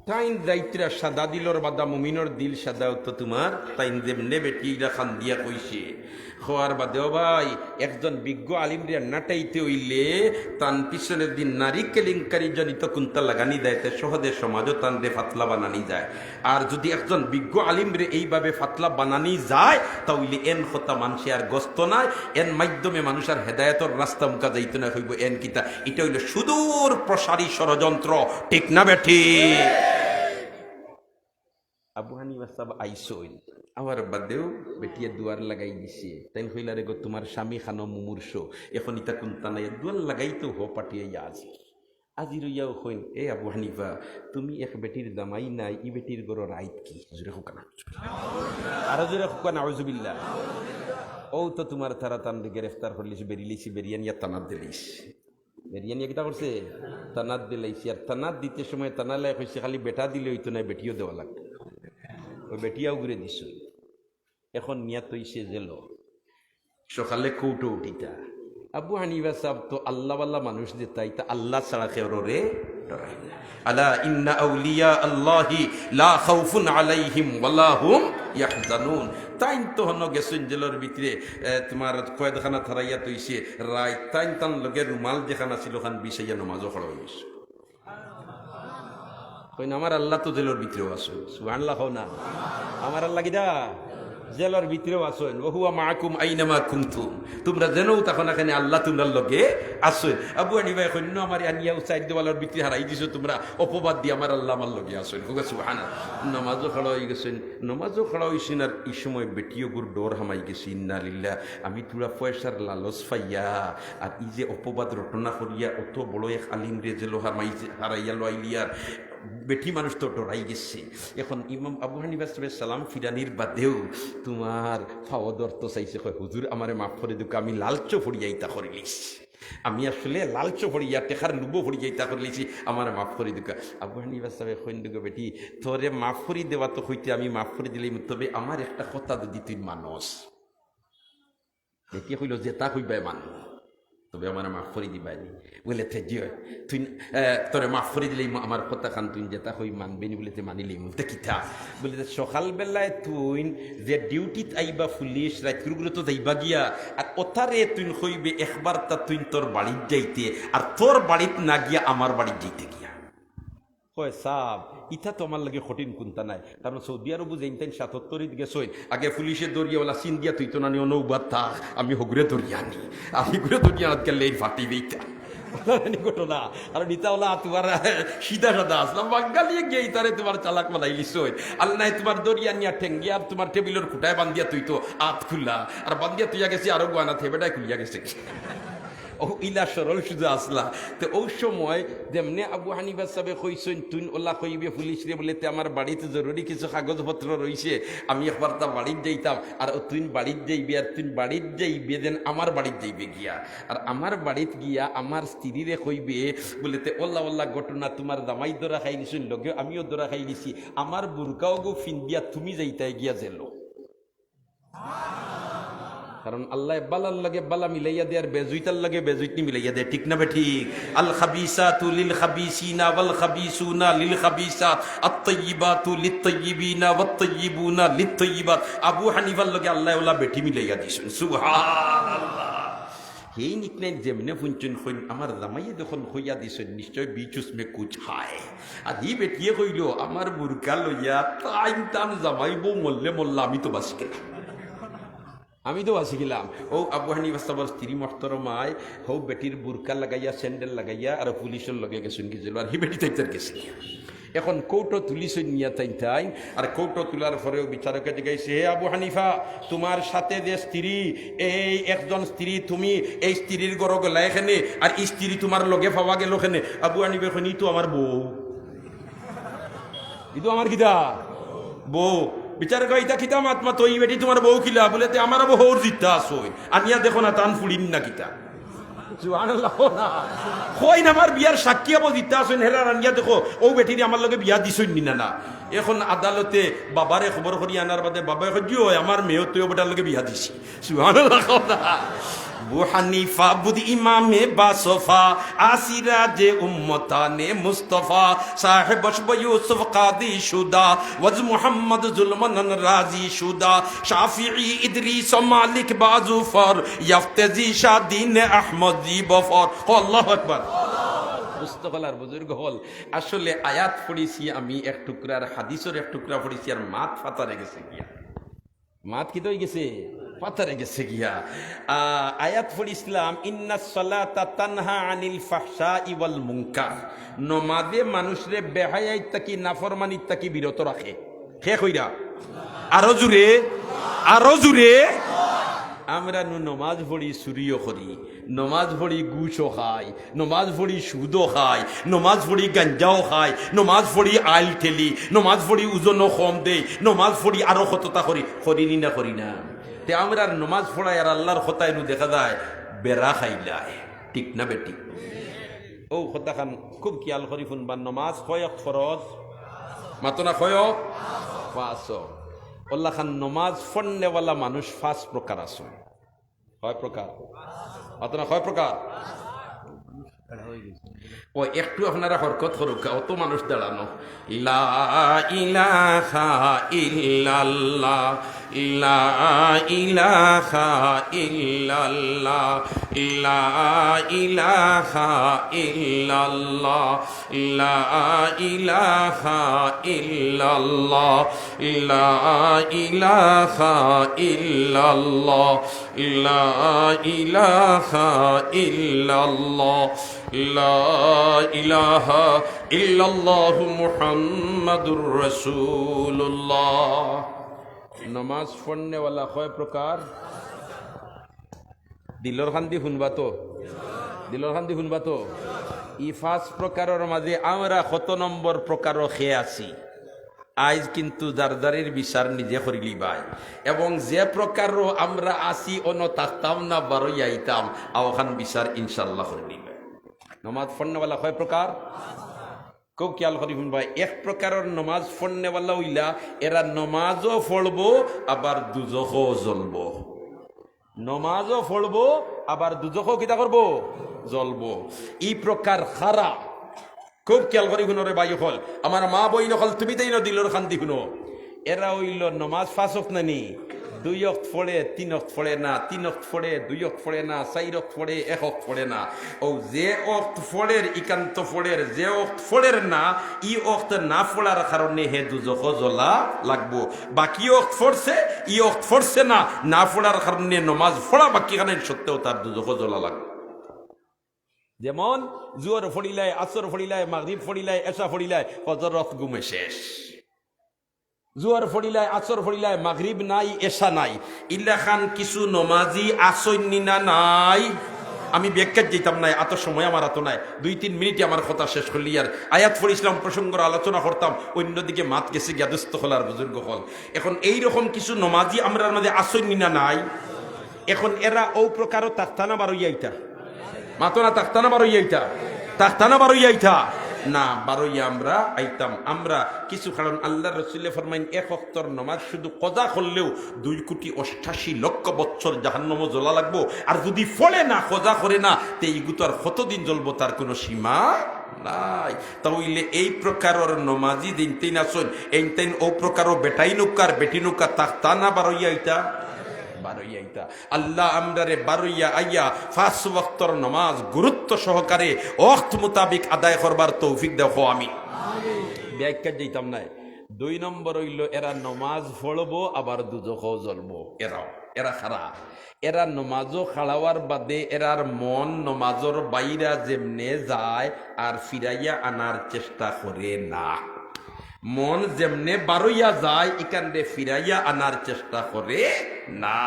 তাইন যাইত্রা সাদা দিলর বাদা, মুমিনর দিল সাদা অতো তুমার, তাইন যেমনে বেটি ইলা কান্দিয়া কইছে, কওয়ার বাদে, ও ভাই, একজন বিজ্ঞ আলিমরে নাটাইতে অইলে তান পিছনে যদি নারী কেলেঙ্কারি জনিত কুন্তা লাগানি যায়, তে সহজে সমাজও তানরে ফাতলা বানানি যায়। আর যদি একজন বিজ্ঞ আলিমরে এইভাবে ফাতলা বানানি যায়, তা অইলে এন কথা মানষে আর গছতো নায়, এন মাধ্যমে মানুষ আর হেদায়েতর রাস্তা মুখা যাইতো নায়, কইবো এন কিতা, ইটা অইলো সুদূর প্রসারী ষড়যন্ত্র, ঠিক না বেঠিক? আবু হানিফা সাব আইছইন, আওয়ার বাদেউ বেটিয়ে দুয়ার লাগাই দিছে। তাইন কইলা, "রে গো, তুমার স্বামী খানো মুমূর্ষু, এখন ইতা কুন্তা নাই, দুয়ার লাগাইতো হো পাঠিয়ে ইয়া আছে।" আজির অইয়াও কইন, "এ আবু হানিফা, তুমি এক বেটির জামাই নায়, ই বেটির ঘরো রাইত কি?" জোরে কউক্কা না। আরো জোরে কউক্কা, নাউজুবিল্লাহ। অউ তো তুমার তারা তানরে গ্রেফতার করিলিছে, বেড়িলিছে, বেড়িয়ানিয়া থানাত দিলিছে। বেড়িয়ানিয়া কিতা করছে? থানাত দিলাইছে। আর থানাত দিতে সময় থানাআলায় কইছে, "খালি বেটা দিলে অইতো নায়, বেটিও দেওয়া লাগবো।" অউ বেটিয়াও ঘুরে দিছে। এখন নিয়া থইছে জেলো। সকালে কোর্টো উঠিতা। আবু হানিফা সাব তো আল্লাহওয়ালা মানুষ, যেতা ইতা আল্লাহ ছাড়া কেউরে ডরায় না। আলা ইন্না আউলিয়া আল্লাহি লা খাউফুন আলাইহিম ওয়ালা হুম ইয়াহজানুন। তাইন তো হনো গেছইন জেলর ভিতরে, এ, তুমার কয়েদখানাত হারাইয়া থইছে রাইত। তাইন তান লগে রুমাল যেখান আছিল, অখান বিছাইয়া নমাজো খাড়া অইগেছে। কইন, "আমার আল্লাহ তো জেলর ভিতরেও আছইন।" সুবহানাল্লাহ কও না। আমার আল্লাহ কিতা? জেলর ভিতরেও আছইন। "ওয়া হুয়া মাআকুম আইনামা কুনতুম।" তুমরা যেনউ থাকো না কেনে, আল্লাহ তুমরার লগে আছইন। আবু হানিফায় কইন, "আমারে আনিয়া অউ চাইর দেওয়ালর ভিতরে হারাই দিছো তুমরা, অপবাদ দি আমার আল্লাহ আমার লগে আছইন।" কউক্কা সুবহানাল্লাহ। নমাজো খাড়া অইগেছইন, নমাজো খাড়া অইছইন, আর ই সময় বেটিওগুর ডর হামাই গেছে, ইন্না লিল্লাহ। আমি থুড়া পয়সার লালচ পাইয়া, আর ই যে অপবাদ রটনা করিয়া অত বড় এক আলিমরে জেলো হামাই-, হারাইয়া লইলিয়ার, বেটি মানুষ তো ডরাই গেছে। এখন ইমাম আবু হানিফা সাবে সালাম ফিরানির বাদেও তুমার পাও ধরতো চাইছে, কয়, "হুজুর, আমারে মাফ করি দেউক্কা, আমি লালচো পড়িয়া ইতা করিলিছি। আমি আসলে লালচো পড়িয়া, টেকার লুভো পড়িয়া ইতা করিলিছি, আমারে মাফ করি দেউক্কা।" আবু হানিফা সাবে কইন, "দেউক্কা বেটি, তোরে মাফ করি দেওয়া তো কইতে আমি মাফ করি দিলাইমু, তবে আমার একটা কথা যুদি তুই মানস।" বেটিয়ে কইলো, "যেতা কইবায় মানমু, তবে আমারে মাফ করি দিবায় নি।" বুলে, "তে জি অয়, তুই, এ, তোরে মাফ করি দিলাইমু, আমার কথাখান তুই যেতা কইবে মানবে নি?" বুলে, "তে মানিলাইমু।" বুলে, "তে কিতা?" বুলে, "তে সকালবেলায় তুই যে ডিউটিত আইবা পুলিশ, রাইতকুরগুলো তো যাইবা গিয়া, আর অতারে তুই কইবে একবারতা তুই তোর বাড়িত যাইতে, আর তোর বাড়িত না গিয়া আমার বাড়িত যাইতে গিয়া।" কয়, "সাব, ইতা তো আমার লাগি কঠিন কুন্তা নায়, কারণ সৌদি আরবো যেইন তাইন সাতাত্তরিত গেছইন, আগে পুলিশে ধরিয়া অলা চিন দিয়া থইতো না নি, অনো উবাত থাক, আমি হগুরে ধরিয়া আনি, আমি হগুরে ধরিয়া আনাত গেলে এই ফাটি দিতা।" অলা নি ঘটনা, কারণ ইতা অলা তুমার সিধা সাদা আছলা, বাঙালিয়ে গিয়া ইতারে তুমার চালাক বানাইলিছইন। আর নায় তুমার ধরিয়া আনিয়া ঠেঙ্গিয়া তুমার টেবিলর খুটায় বান্ধিয়া থইতো, আত খুলা, আর বান্ধিয়া থইয়া গেছে আরো গুয়ানা থে বেটায় খুলিয়া গেছে। অউ ইলা সরল সুজা আছলা। তে অউ সময় যেমনে আবু হানিফা সাবে কইছইন, "তুইন অলা কইবে পুলিশরে বুলে, তে আমার বাড়িত জরুরি কিছু কাগজপত্র রইছে, আমি একবারতা বাড়িত যাইতাম।" আর অউ তুইন বাড়িত যাইবে, আর তুইন বাড়িত যাইবে যেন আমার বাড়িত যাইবে গিয়া। আর আমার বাড়িত গিয়া আমার স্ত্রীরে কইবে বুলে, "তে অলা অলা ঘটনা, তুমার জামাই ধরা খাইলিছইন, লগে আমিও ধরা খাইলিছি, আমার বুরকাওগু ফিন্দিয়া তুমি যাইতায় গিয়া জেলো।" কারণ আল্লায় বালার লগে বালা মিলাইয়া দেয়, আর বেজুইতার লগে বেজুইতনি মিলাইয়া দেয়, ঠিক না বেঠিক? আল খাবিসাতু লিল খাবিসিনা ওয়াল খাবিসুনা লিল খাবিসাত, আত তাইয়িবাতু লিত তাইয়িবিনা ওয়াত তাইয়িবুনা লিত তাইয়িবাত। আবু হানিফার লগে আল্লায় অলা বেটি মিলাইয়া দিছইন। সুবহানাল্লাহ। হেই নিকনাইন যেমনে ফুনছইন কইন, "আমার জামাইয়ে যখন কইয়া দিছইন, নিশ্চয় বিচ উসমে কুছ হায়।" আর হি বেটিয়ে কইলো, "আমার বুরকা লইয়া তাইন তান জামাই বউ মরলে মরলা, আমি তো বাঁচি গেলাম, আমি তো বাঁচি গেলাম।" অউ আবু হানিফা সাবর স্ত্রী মহতরমায় হউ বেটির বুরকা লাগাইয়া, স্যান্ডেল লাগাইয়া আর পুলিশর লগে গেছইন গি জেলো, আর হি বেটি তাইন তার গেছে। এখন কোর্টো তুলিছইন নিয়া তাইন তাইন, আর কোর্টো তুলার পরেও বিচারকে জিগাইছে, "হে আবু হানিফা, তুমার সাথে যে স্ত্রী, এই একজন স্ত্রী তুমি, এই স্ত্রীর ঘরো গেলায় কেনে, আর ই স্ত্রী তুমার লগে পাওয়া গেলো কেনে?" আবু হানিফায় কইন, "ই তো আমার বউ, ই তো আমার কিতা? বউ।" বিচারকে কয়, "ইতা কিতা মাত মাতো, ই বেটি তুমার বউ কিলা?" বুলে, "তে আমার বউ হউর জিতা আছইন, আনিয়া দেখো না, তান ফুড়িন না কিতা?" সুবহানাল্লাহ না। কইন, "আমার বিয়ার সাক্ষী আবো জিতা আছইন, হেরা রানিয়া দেখো, অউ বেটিরে আমার লগে বিয়া দিছইন নি না, না।" এখন আদালতে বাবারে খবর করি আনার বাদে বাবায় কয়, "জি অয়, আমার মেয়েও তো অউ বেটার লগে বিয়া দিছি।" সুবহানাল্লাহ না। আবু হানিফা বুদ ইমামে বাসফা, আসিরা যে উম্মতানে মুস্তফা, সাহেব বশব ইউসুফ কাদি শুদা, ওয়াজ মুহাম্মদ জুলমানান রাজি শুদা, শাফিঈ ইদ্রিস মালিক বাজুফর, ইয়াফতেজি শাহ দিন আহমদ জি বফর। কও আল্লাহু আকবার। দোস্ত অকল আর বুজুর্গ অকল, আসলে আয়াত পড়ছি আমি এক টুকরা, আর হাদিসর এক টুকরা পড়ছি, আর মাত ফাতারে গেছে গিয়া। মাত কিতা অইগেছে? ফাতারে গেছে গিয়া। আ, আয়াত পড়ছিলাম, "ইন্নাস সালাতা তানহা আনিল ফাহশাই ওয়াল মুনকার।" নমাজে মানুষরে বেহায়াইত থাকি, নাফরমানিত থাকি বিরত রাখে। কে কইরা? আরো জুরে, আরো জুরে। আমরা নু নমাজ পড়ি, চুরিও করি, নমাজ পড়ি ঘুষও খাই, নমাজ পড়ি সুদও খাই, নমাজ পড়ি গাঞ্জাও খাই, নমাজ পড়ি আইল ঠেলি, নমাজ পড়ি ওজনও কম দেই, নমাজ পড়ি আরো কততা করি, করি নি না করি না? তে আমরার নমাজ পড়ায় আর আল্লার কথায় নু দেখা যায় বেড়া খাইলায়, ঠিক না বেঠিক? অউ কথাখান খুব খিয়াল করি হুনবা, নমাজ কয় অক্ত ফরজ? মাতো না, কয় অক্ত? পাঁচ অক্ত। অলাখান নমাজ পড়নেওয়ালা মানুষ পাঁচ প্রকার আছে। কয় প্রকার? মাতো না, কয় প্রকার? ও একটু আপনারা হরকত করুক্কা, অত মানুষ দাঁড়ানো। লা ইলাহা ইল্লাল্লাহ, লা ইলাহা ইল্লাল্লাহ, লা ইলাহা ইল্লাল্লাহ, লা ইলাহা ইল্লাল্লাহ, লা ইলাহা ইল্লাল্লাহ, লা ইলাহা ইল্লাল্লাহ, লা ইলাহা ইল্লাল্লাহু মুহাম্মাদুর রাসূলুল্লাহ। নমাজ পড়নেওয়ালা কয় প্রকার? দিলর কান্দি হুনবা তো, দিলর কান্দি হুনবা তো। ই পাঁচ প্রকারর মাঝে আমরা কত নম্বর প্রকারো কে আছি? আইজ কিন্তু যার যারির বিচার নিজে করিলিবায়। এবং যে প্রকারো আমরা আছি, অনো থাকতাম না, বারইয়া আইতাম, অউখান বিচার ইনশাআল্লাহ করিলিবায়। নমাজ পড়নেওয়ালা কয় প্রকার? খুব খিয়াল করি হুনবা, এক প্রকারর নমাজ পড়নেওয়ালা অইলা, এরা নমাজও পড়বো, আবার দুজখও জ্বলবো। নমাজও পড়বো, আবার দুজখও কিতা করবো? জ্বলবো। ই প্রকার খারা। খুব খিয়াল করি হুনো রে ভাই অকল, আমার মা বইন অকল, তুমি তাইন দিলর কান্দি হুনো। এরা অইলো নমাজ পাঁচ অক্ত নানি, দুই অক্ত পড়ে, তিন অক্ত পড়ে না, তিন অক্ত পড়ে, দুই অক্ত পড়ে না, চাইর অক্ত পড়ে, এক অক্ত পড়ে না। অউ যে অক্ত পড়ের, ইকান্ত পড়ের, যে অক্ত পড়ের না, ই অক্ত না পড়ার কারণে হে দুজখো জ্বলা লাগবো। বাকি অক্ত পড়ছে, ই অক্ত পড়ছে না, না পড়ার কারণে নমাজ পড়া বাকি খানাইর সত্ত্বেও তার দুজখো জ্বলা লাগবো। যেমন জুহর পড়িলায়, আসর পড়িলায়, মাগরিব পড়িলায়, এশা পড়িলায়, ফজর অক্ত ঘুমে শেষ। জুহর পড়িলায়, আসর পড়িলায়, মাগরিব নাই, এশা নাই। ইলাখান কিছু নমাজি আছইন নি না নাই? আমি ব্যাখ্যাত যাইতাম নায়, অত সময় আমার আতো নাই। দুই তিন মিনিটে আমার কথা শেষ করিলিয়ার। আয়াত পড়ছিলাম, প্রসঙ্গর আলোচনা করতাম, অন্যদিকে মাত গেছে গিয়া দুস্ত অকল আর বুজুর্গ অকল। এখন এই রকম কিছু নমাজি আমরার মাঝে আছইন নি না নাই? এখন এরা অউ প্রকারও থাকতা না বারইয়া আইতা? মাতো না, থাকতা না বারইয়া আইতা? থাকতা না বারইয়া আইতা? না, বারইয়া আমরা আইতাম। আমরা কিছু কারণ আল্লার রসুলে ফরমাইন, এক অক্তর নমাজ শুধু কজা করলেও দুই কোটি অষ্টাশি লক্ষ বৎসর জাহান্নামো জ্বলা লাগবো। আর যুদি পড়ে না, কজা করে না, তে ইগু তো আর কতদিন জ্বলবো, তার কোনো সীমা নাই। তা অইলে এই প্রকারর নমাজি যেইনতেইন আছইন, এইনতেইন অউ প্রকারও বেটাইন অউক্কা আর বেটিন অউক্কা থাকতা না বারইয়া আইতা? বারইয়া আইতা। আল্লাহ আমরারে বারইয়া আইয়া পাঁচ ওয়াক্তর নমাজ গুরুত্ব সহকারে অক্ত মোতাবিক আদায় করবার তৌফিক দেও, কও আমিন। ব্যাখ্যাত যাইতাম নায়। দুই নম্বর অইলো, এরা নমাজ পড়বো আবার দুজখো জ্বলবো। এরাও, এরা খারা। এরা নমাজো খাড়াওয়ার বাদে এরার মন নমাজর বাইরা যেমনে যায় আর ফিরাইয়া আনার চেষ্টা করে না। মন যেমনে বারইয়া যায়, ইকানরে ফিরাইয়া আনার চেষ্টা করে না।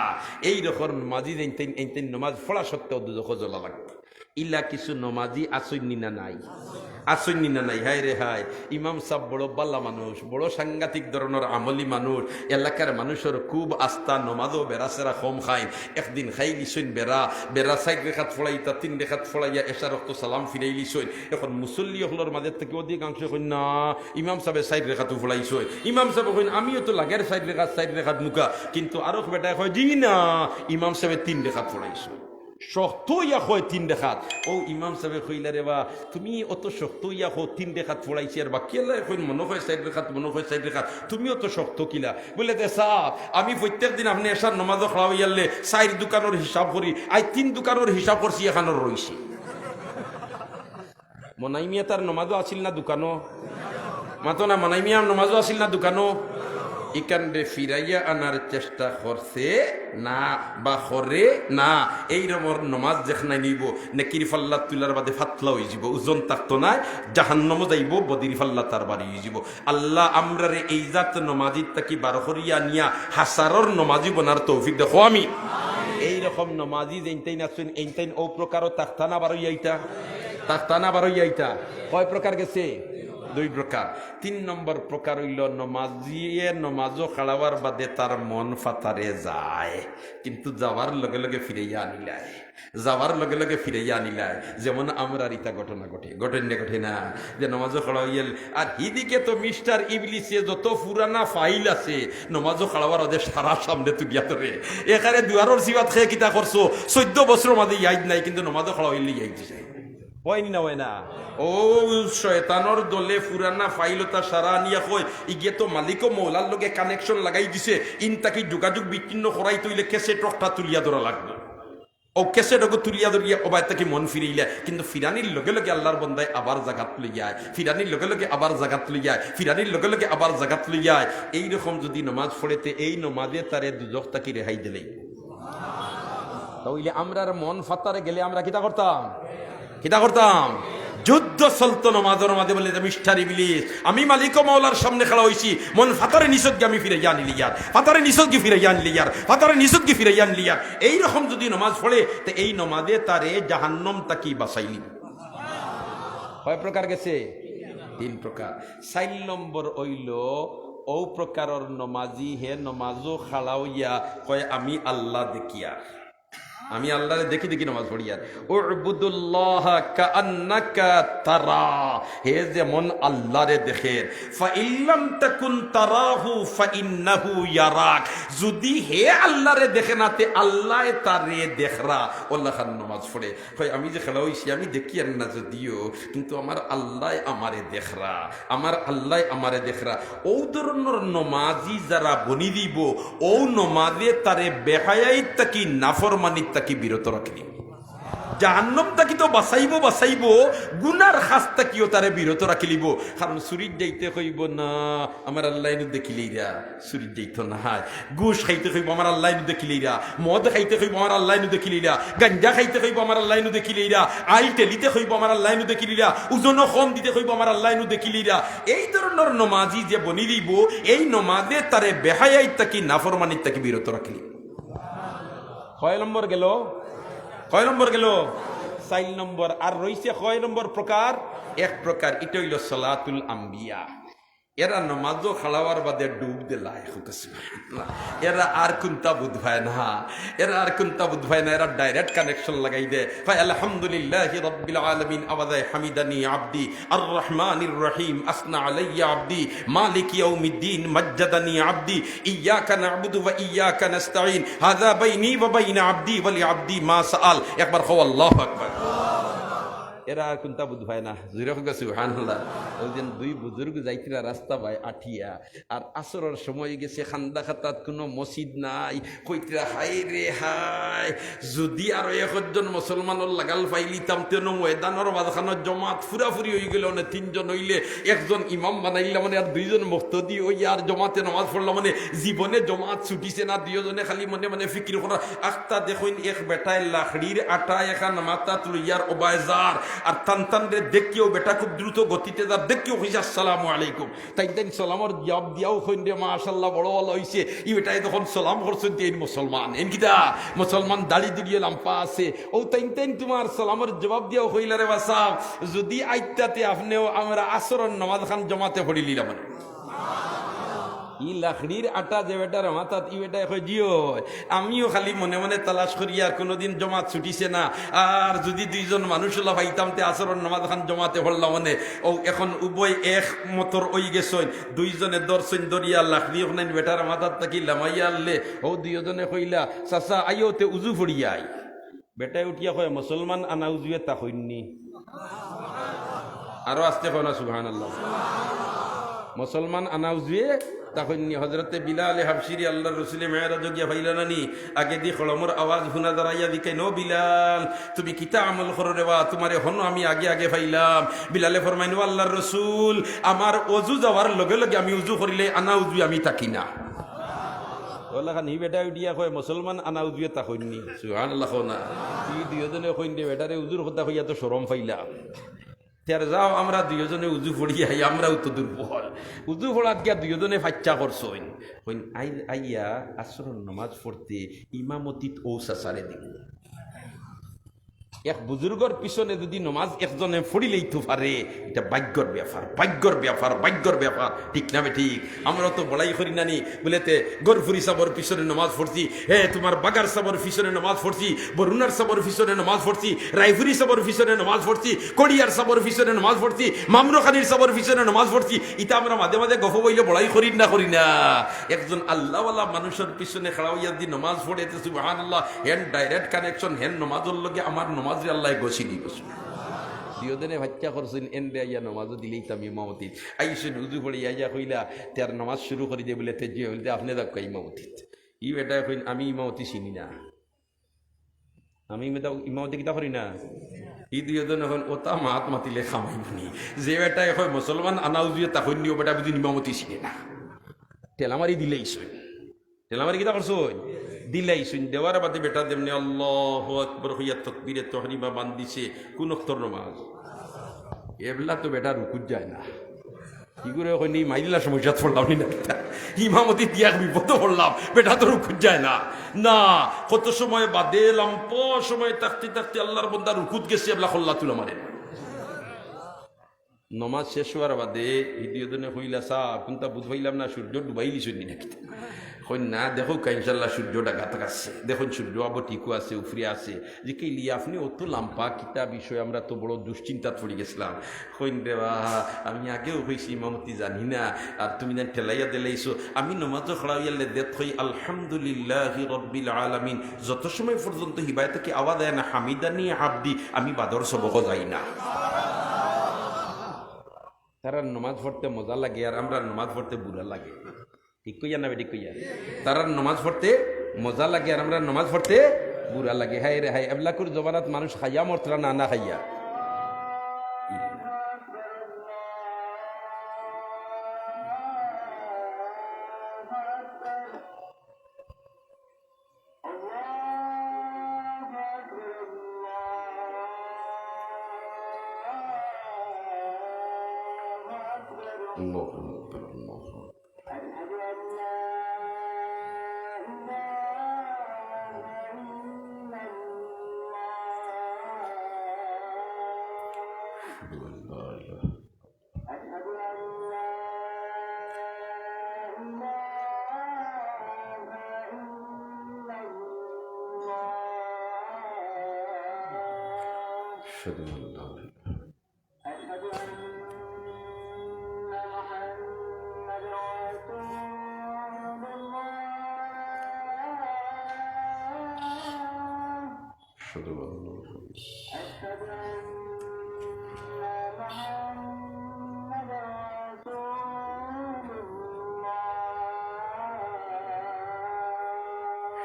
এই রকম নমাজি যেইনতেইন, এইনতেইন নমাজ পড়া সত্ত্বেও দুজখো জ্বলা লাগবো। ইলা কিছু নমাজি আছইন নি না নাই? আছইন নি না নাই? হায় রে হায়, ইমাম সাব বড় বালা মানুষ, বড় সাংঘাতিক ধরনর আমলি মানুষ, এলাকার মানুষর খুব আস্থা, নমাজও বেড়া সেরা কম খাইন। একদিন খাইলিছইন বেড়া, বেড়া চাইর রেখাত পড়াইতা, তিন রেখাত পড়াইয়া এশার অক্ত সালাম ফিরাইলিছইন। এখন মুসল্লি অকলর মাঝে থাকি অধিকাংশ কইন না, ইমাম সাবে চাইর রেখাতউ পড়াইছইন। ইমাম সাবে কইন, আমিও তো লাগের চাইর রেখাত, চাইর রেখাত মুকা, কিন্তু আরক বেটায় কয়, জি না, ইমাম সাবে তিন রেখাত পড়াইছইন। শক্ত অইয়া কয় তিন রেখাত। অউ ইমাম সাবে কইলা, রে বা, তুমি অত শক্ত অইয়া কও তিন রেখাত পড়াইছি, আর বাকি আল্লায় কইন মনো কয় চাইর রেখাত, মনো কয় চাইর রেখাত, তুমি অত শক্ত কিলা? বলে, দে সাব, আমি প্রত্যেক দিন আপনে এশার নমাজো খাড়া অইয়ারলে চাইর দোকানর হিসাব করি, আইজ তিন দোকানর হিসাব করছি, এখানো রইছি। মনাই মিয়া তার নমাজও আছিল না দোকানো? মাতো না, মনাই মিয়া নমাজও আছিল না দোকানো? ইকানরে ফিরাইয়া আনার চেষ্টা করছে না বা করে না। এই রকমর নমাজ যেখানায় নিব, নেকির ফাল্লা তুলার বাদে ফাতলা অইযিবো, ওজন থাকতো নায়, জাহান্নামো যাইবো, বদির ফাল্লা তার বাড়ি অইযিবো। আল্লাহ আমরারে এই জাত নমাজির থাকি বার করিয়া নিয়া হাছারর নমাজি বনার তৌফিক দেও, কও আমিন। এই এরকম নমাজি যেইনতাইন আছইন, এইনতাইন অউ প্রকারও থাকতা না বারইয়া আইতা? থাকতা না বারইয়া আইতা? কয় প্রকার গেছে? দুই প্রকার। তিন নম্বর প্রকার অইলো নমাজিয়ে নমাজো খাড়াওয়ার বাদে তার মন ফাতারে যায়, কিন্তু যাওয়ার লগে লগে ফিরাইয়া আনিলায়। যাওয়ার লগে লগে ফিরাইয়া আনিলায়। যেমন আমরার ইতা ঘটনা ঘটে, ঘটে নি, ঘটে না? যে নমাজো খাড়া অইল, আর হিদিকে তো মিস্টার ইবলিসে যত পুরানা ফাইল আছে, নমাজো খাড়াওয়ার বাদে সারা সামনে তুলিয়া ধরে। এখানে দুয়ারর সিবাত খেয়ে কিতা করছো, চৌদ্দ বছরর মাঝে ইয়াদ নাই, কিন্তু নমাজো খাড়া অইলে ইয়াদ দিছে। অয় নি না, অয় না? অউ শয়তানর দলে পুরানা ফাইল অতা সারা আনিয়া কয়, "ইগে তো মালিক ও মৌলার লগে কানেকশন লাগাই দিছে, ইন থাকি যোগাযোগ বিচ্ছিন্ন করাইতে অইলে ক্যাসেট একটা তুলিয়া ধরা লাগবো।" অউ ক্যাসেট অগু তুলিয়া ধরিয়া অবায় থাকি মন ফিরাইলা, কিন্তু ফিরানির লগে লগে আল্লার বন্দায় আবার জাগাত লইয়ায়, ফিরানির লগে লগে আবার জাগাত লইয়ায়, ফিরানির লগে লগে আবার জাগাত লইয়ায়। এইরকম যুদি নমাজ পড়ে তে এই নমাজে তারে দুজখ থাকি রেহাই দিলেই। তাইলে আমরার মন ফাতারে গেলে আমরা কিতা করতাম? কিতা করতাম? যুদ্ধ চলতো নমাজর মাঝে, বলে যে, "মিস্টার ইবলিস, আমি মালিক ও মৌলার সামনে খাড়া অইছি, মন ফাতারে নিছত গি আমি ফিরাইয়া আনিলিয়ার, ফাতারে নিছত গি ফিরাইয়া আনিলিয়ার, ফাতারে নিছত গি ফিরাইয়া আনিলিয়ার।" এইরকম যুদি নমাজ পড়ে, তে এই নমাজে তারে জাহান্নাম থাকি বাঁচাইলিবো। কয় প্রকার গেছে? তিন প্রকার। চাইর নম্বর অইলো, অউ প্রকারর নমাজি হে নমাজো খাড়া অইয়া কয়, "আমি আল্লা দেখিয়ার।" আমি আল্লারে দেখি দেখি নামাজ পড়িয়ার। "উ'বুদুল্লাহা কাআন্নাকা তারা।" হে যেমন আল্লারে দেখের, "ফাইল্লাম তাকুন তারাহু ফাইন্নাহু ইয়ারাক।" যুদি হে আল্লারে দেখে না, তে আল্লায় তারে দেখরা। অলাখান নামাজ পড়ে। কয়, "আমি যে খাড়া অইছি, আমি দেখিয়ার না যদিও, কিন্তু আমার আল্লায় আমারে দেখরা।" আমার আল্লায় আমারে দেখরা। অউ ধরনর নমাজি যারা বনি দিবো, অউ নমাজে তারে বেহায়াইত থাকি নাফরমানিত থাকি বিরত রাখিলিবো। জাহান্নাম থাকি তো বাঁচাইবো, বাঁচাইবো, গুনার কাজ থাকিও তারে বিরত রাখিলিবো। কারণ চুরির যাইতে কইবো না, আমার আল্লায় নু দেখিলিরা। চুরির যাইতো নায়। ঘুষ খাইতে কইবো, আমার আল্লায় নু দেখিলিরা। মদ খাইতে কইবো, আমার আল্লায় নু দেখিলিরা। গাঞ্জা খাইতে কইবো, আমার আল্লায় নু দেখিলিরা। আইল টেলিতে কইবো, আমার আল্লায় নু দেখিলিরা। ওজনও কম দিতে কইবো, আমার আল্লায় নু দেখিলিরা। এই ধরনর নমাজি যে বনি দিবো, এই নমাজে তারে বেহায়াইত থাকি নাফরমানিত থাকি বিরত রাখিলি। কয় নম্বর গেল? কয় নম্বর গেল? চাইর নম্বর। আর রইছে কয় নম্বর প্রকার? এক প্রকার, ইটা অইলো সালাতুল আম্বিয়া। এরা নমাজো খাড়াওয়ার বাদে ডুব দিলায়, হুকা সুবহানাল্লাহ। এরা আর কুন্তা বুঝ পায় না, এরা আর কুন্তা বুঝ পায় না, এরা direct connection লাগাই দে। ফায় আলহামদুলিল্লাহি রাব্বিল আলামিন, আওয়াজে হামিদানি আবদি, আর রহমানির রহিম, আসনা আলাইয়া আবদি, মালিক ইয়াউমিদ্দিন, মাজ্জাদানি আবদি, ইয়াকা না'বুদু ওয়া ইয়াকা নাস্তাইন, হাযা বাইনি ওয়া বাইনা আবদি ওয়া লি আবদি মা সাআল। একবার কও আল্লাহু আকবার। এরা আর কুন্তা বুঝ পায় না। জুরে কও সুবহানাল্লাহ। অউ যেন দুই বুজুর্গ যাইতরা রাস্তা বায় আটিয়া, আর আসরর সময় গেছে, কান্দা কাতাত কুনু মসজিদ নাই। কইতরা, "হায় রে হায়, যুদি আরো একজন মুসলমানর লাগাল পাইলিতাম, তে অনো ময়দানর মাঝখানো জমাত ফুরাফুরি অইগেলো অনে, তিনজন অইলে একজন ইমাম বানাইলাম অনে, আর দুইজন মুক্তদি অইয়া আর জমাতে নামাজ পড়লাম অনে, জীবনে জমাত ছুটিছে না।" দুইওজনে খালি মনে মনে ফিকির করা, আখতা দেখইন এক বেটায় লাকড়ির আটা এখান মাথাত লইয়ার অবায় যার, আর তান তানরে দেখিয়াউ বেটা খুব দ্রুত গতিতে যার, দেখিয়াউ কইছে, "আসসালামু আলাইকুম।" তাইন তাইন সালামর জবাব দিয়াউ কইন রে, "মাশাআল্লাহ, বড় ভালা অইছে।" ই বেটায় তখন সালাম করছইন, তে এইন মুসলমান। এইন কিতা? মুসলমান, দাড়ি দুড়িয়ে লাম্বা আছে। অউ তাইন তাইন তুমার সালামর জবাব দিয়াউ কইলা, "রে বা সাব, যুদি আইতা তে আপনেও আমরা আসরর নামাজ খান জমাতে পড়িলিলাম অনে।" ই লাকড়ির আটা যে বেটার মাথাত, ই বেটায় কয়, "জি অয়।" আমিও খালি মনে মনে তালাশ করি, আর কুনুদিন জমাত ছুটিছে না। আর যুদি দুইজন মানুষ অলা পাইতাম, তে আসরর নামাজ খান জমাতে পড়লাম অনে। অউ এখন উভয় এক মতর অইগেছইন, দুইজনে ধরছইন ধরিয়া লাকড়ি অখান বেটার মাথাত থাকি লামাইয়া আনলে। অউ দুইওজনে কইলা, "চাচা, আইও তে উজু পড়িয়া আই।" বেটায় উঠিয়া কয়, "মুসলমান আনা উজুয়ে তা কইননি।" আরো আস্তে কও না, সুবহানাল্লাহ। মুসলমান আনা উজুয়ে তা কইননি। হজরতে বিলালে হাবশিরে আল্লার রসুলে মেরাজো গিয়া পাইলা না নি? আগেদি কলমর আওয়াজ হুনা দাঁড়াইয়া জিকাইন, "ও বিলাল, তুমি কিতা আমল করো রে বা? তুমারে হনো আমি আগে আগে পাইলাম।" বিলালে ফরমাইন, "ও আল্লার রসুল, আমার অজু যাওয়ার লগে লগে আমি উজু করিলে আনা উজুয়ে আমি থাকি না।" অলাখান ই বেটায় উঠিয়া কয়, "মুসলমান আনা উজুয়ে তা কইননি।" সুবহানাল্লাহ কও না। ই দুইওজনে কইন রে, বেটারে উজুর কথা কইয়া তো শরম পাইলা। তে আর যাও, আমরা দুইওজনে উজু পড়ি আই, আমরাও তো দুর্বল। উজু পড়াত গিয়া দুইওজনে ফাইচ্চা করছইন। কইন, আই-, আইয়া আসরর নমাজ পড়তে ইমামতিত অউ চাচারে দিমু। এক বুজুর্গর পিছনে যুদি নমাজ একজনে পড়িলাইতো পারে, ইটা ভাগ্যর ব্যাপার, ভাগ্যর ব্যাপার, ভাগ্যর ব্যাপার, ঠিক না বেঠিক? আমরা তো বড়াই করি না নি, বুলে তে গরফুরি সাবর পিছনে নমাজ পড়ছি, হে তুমার বাগার সাবর পিছনে নমাজ পড়ছি, বরুণার সাবর পিছনে নমাজ পড়ছি, রায়ফুরি সাবর পিছনে নমাজ পড়ছি, কড়িয়ার সাবর পিছনে নমাজ পড়ছি, মামরুখানির সাবর পিছনে নমাজ পড়ছি। ইতা আমরা মাঝে মাঝে গফ বইলে বড়াই করি না, করি না? একজন আল্লাহওয়ালা মানুষর পিছনে খাড়া অইয়া যুদি নমাজ পড়ে, তে সুবহানাল্লাহ, হেন direct connection, হেন নমাজর লগে আমার নমাজরে আল্লায় গছি দিবো। দুইওজনে ফাইচ্চা করছইন, এনরে আইয়া নমাজও দিলাইতাম ইমামতিত। আইছইন, উজু পড়ি আইয়া কইলা, তে আর নমাজ শুরু করি দে, বুলে তে জি অয়, বুলে তে আপনে যাউক্কা ইমামতিত। ই বেটায় কইন, আমি ইমামতি চিনি না। আমি ইমামতি, ইমামতি কিতা করি না? ই দুইওজন অখন অতা মাত মাতিলে কামাইবো নি। যে বেটায় কয় মুসলমান আনা উজুয়ে তা কইন নি, অউ বেটা বুঝি ইমামতি চিনে না। ঠেলা মারি দিলাইছইন। ঠেলা মারি কিতা করছইন? দিলাইছইন। দেওয়ার বাদে বেটা যেমনে আল্লাহু আকবার কইয়া তকবিরে তহরিমা বান্ধিছে, কুন অক্তর নমাজ? এবলা তো বেটা রুকুত যায় না। কি করে কইন, ই মাইল্লা সমস্যাত পড়লাম নি না কিতা? ইমামতি দিয়া এক বিপদো পড়লাম, বেটা তো রুকুত যায় না। না, কত সময় বাদে, লম্বা সময় থাকতে থাকতে আল্লাহর বন্দা রুকুত গেছে, এবলা কল্লা তুলা মারে না। নমাজ শেষ অওয়ার বাদে ই দুইওজনে কইলা, "সাব, কুনতা বুঝ পাইলাম না, সূর্য ডুবাই দিছইন নি না কিতা?" কইন, "না, দেখউক্কা, ইনশাআল্লাহ সূর্য ডাকাত আছে। দেখইন সূর্য আবো ঠিকউ আছে, উফরে আছে।" জিকাইলি, "আপনে অত লম্বা কিতা বিষয়, আমরা তো বড় দুশ্চিন্তাত পড়ি গেছলাম।" কইন, "রে বা, আমি আগেও কইছি ইমামতি জানি না, আর তুমি যেন ঠেলাইয়া দিলাইছো। আমি নমাজো খাড়া অইয়া লেদেত কই, আলহামদুলিল্লাহি রাব্বিল আলামিন, যত সময় পর্যন্ত হিবায় থাকি আওয়াজ আয় না, হামিদানি আবদি, আমি বাদর সবকো যাই না।" তারার নমাজ পড়তে মজা লাগে, আর আমরার নমাজ পড়তে বুরা লাগে। ঠিক কইয়ার না বেঠিক কইয়ার? তারার নমাজ পড়তে মজা লাগে, আর আমরার নমাজ পড়তে বুরা লাগে। হায় রে হায়, এবলাকুর জমানাত মানুষ খাইয়া মরতরা না, না খাইয়া। الله أكبر، الله أكبر. أشهد أن لا إله أشهد أن لا إله. أشهد أن لا إله إلا الله. أشهد أن لا إله إلا الله.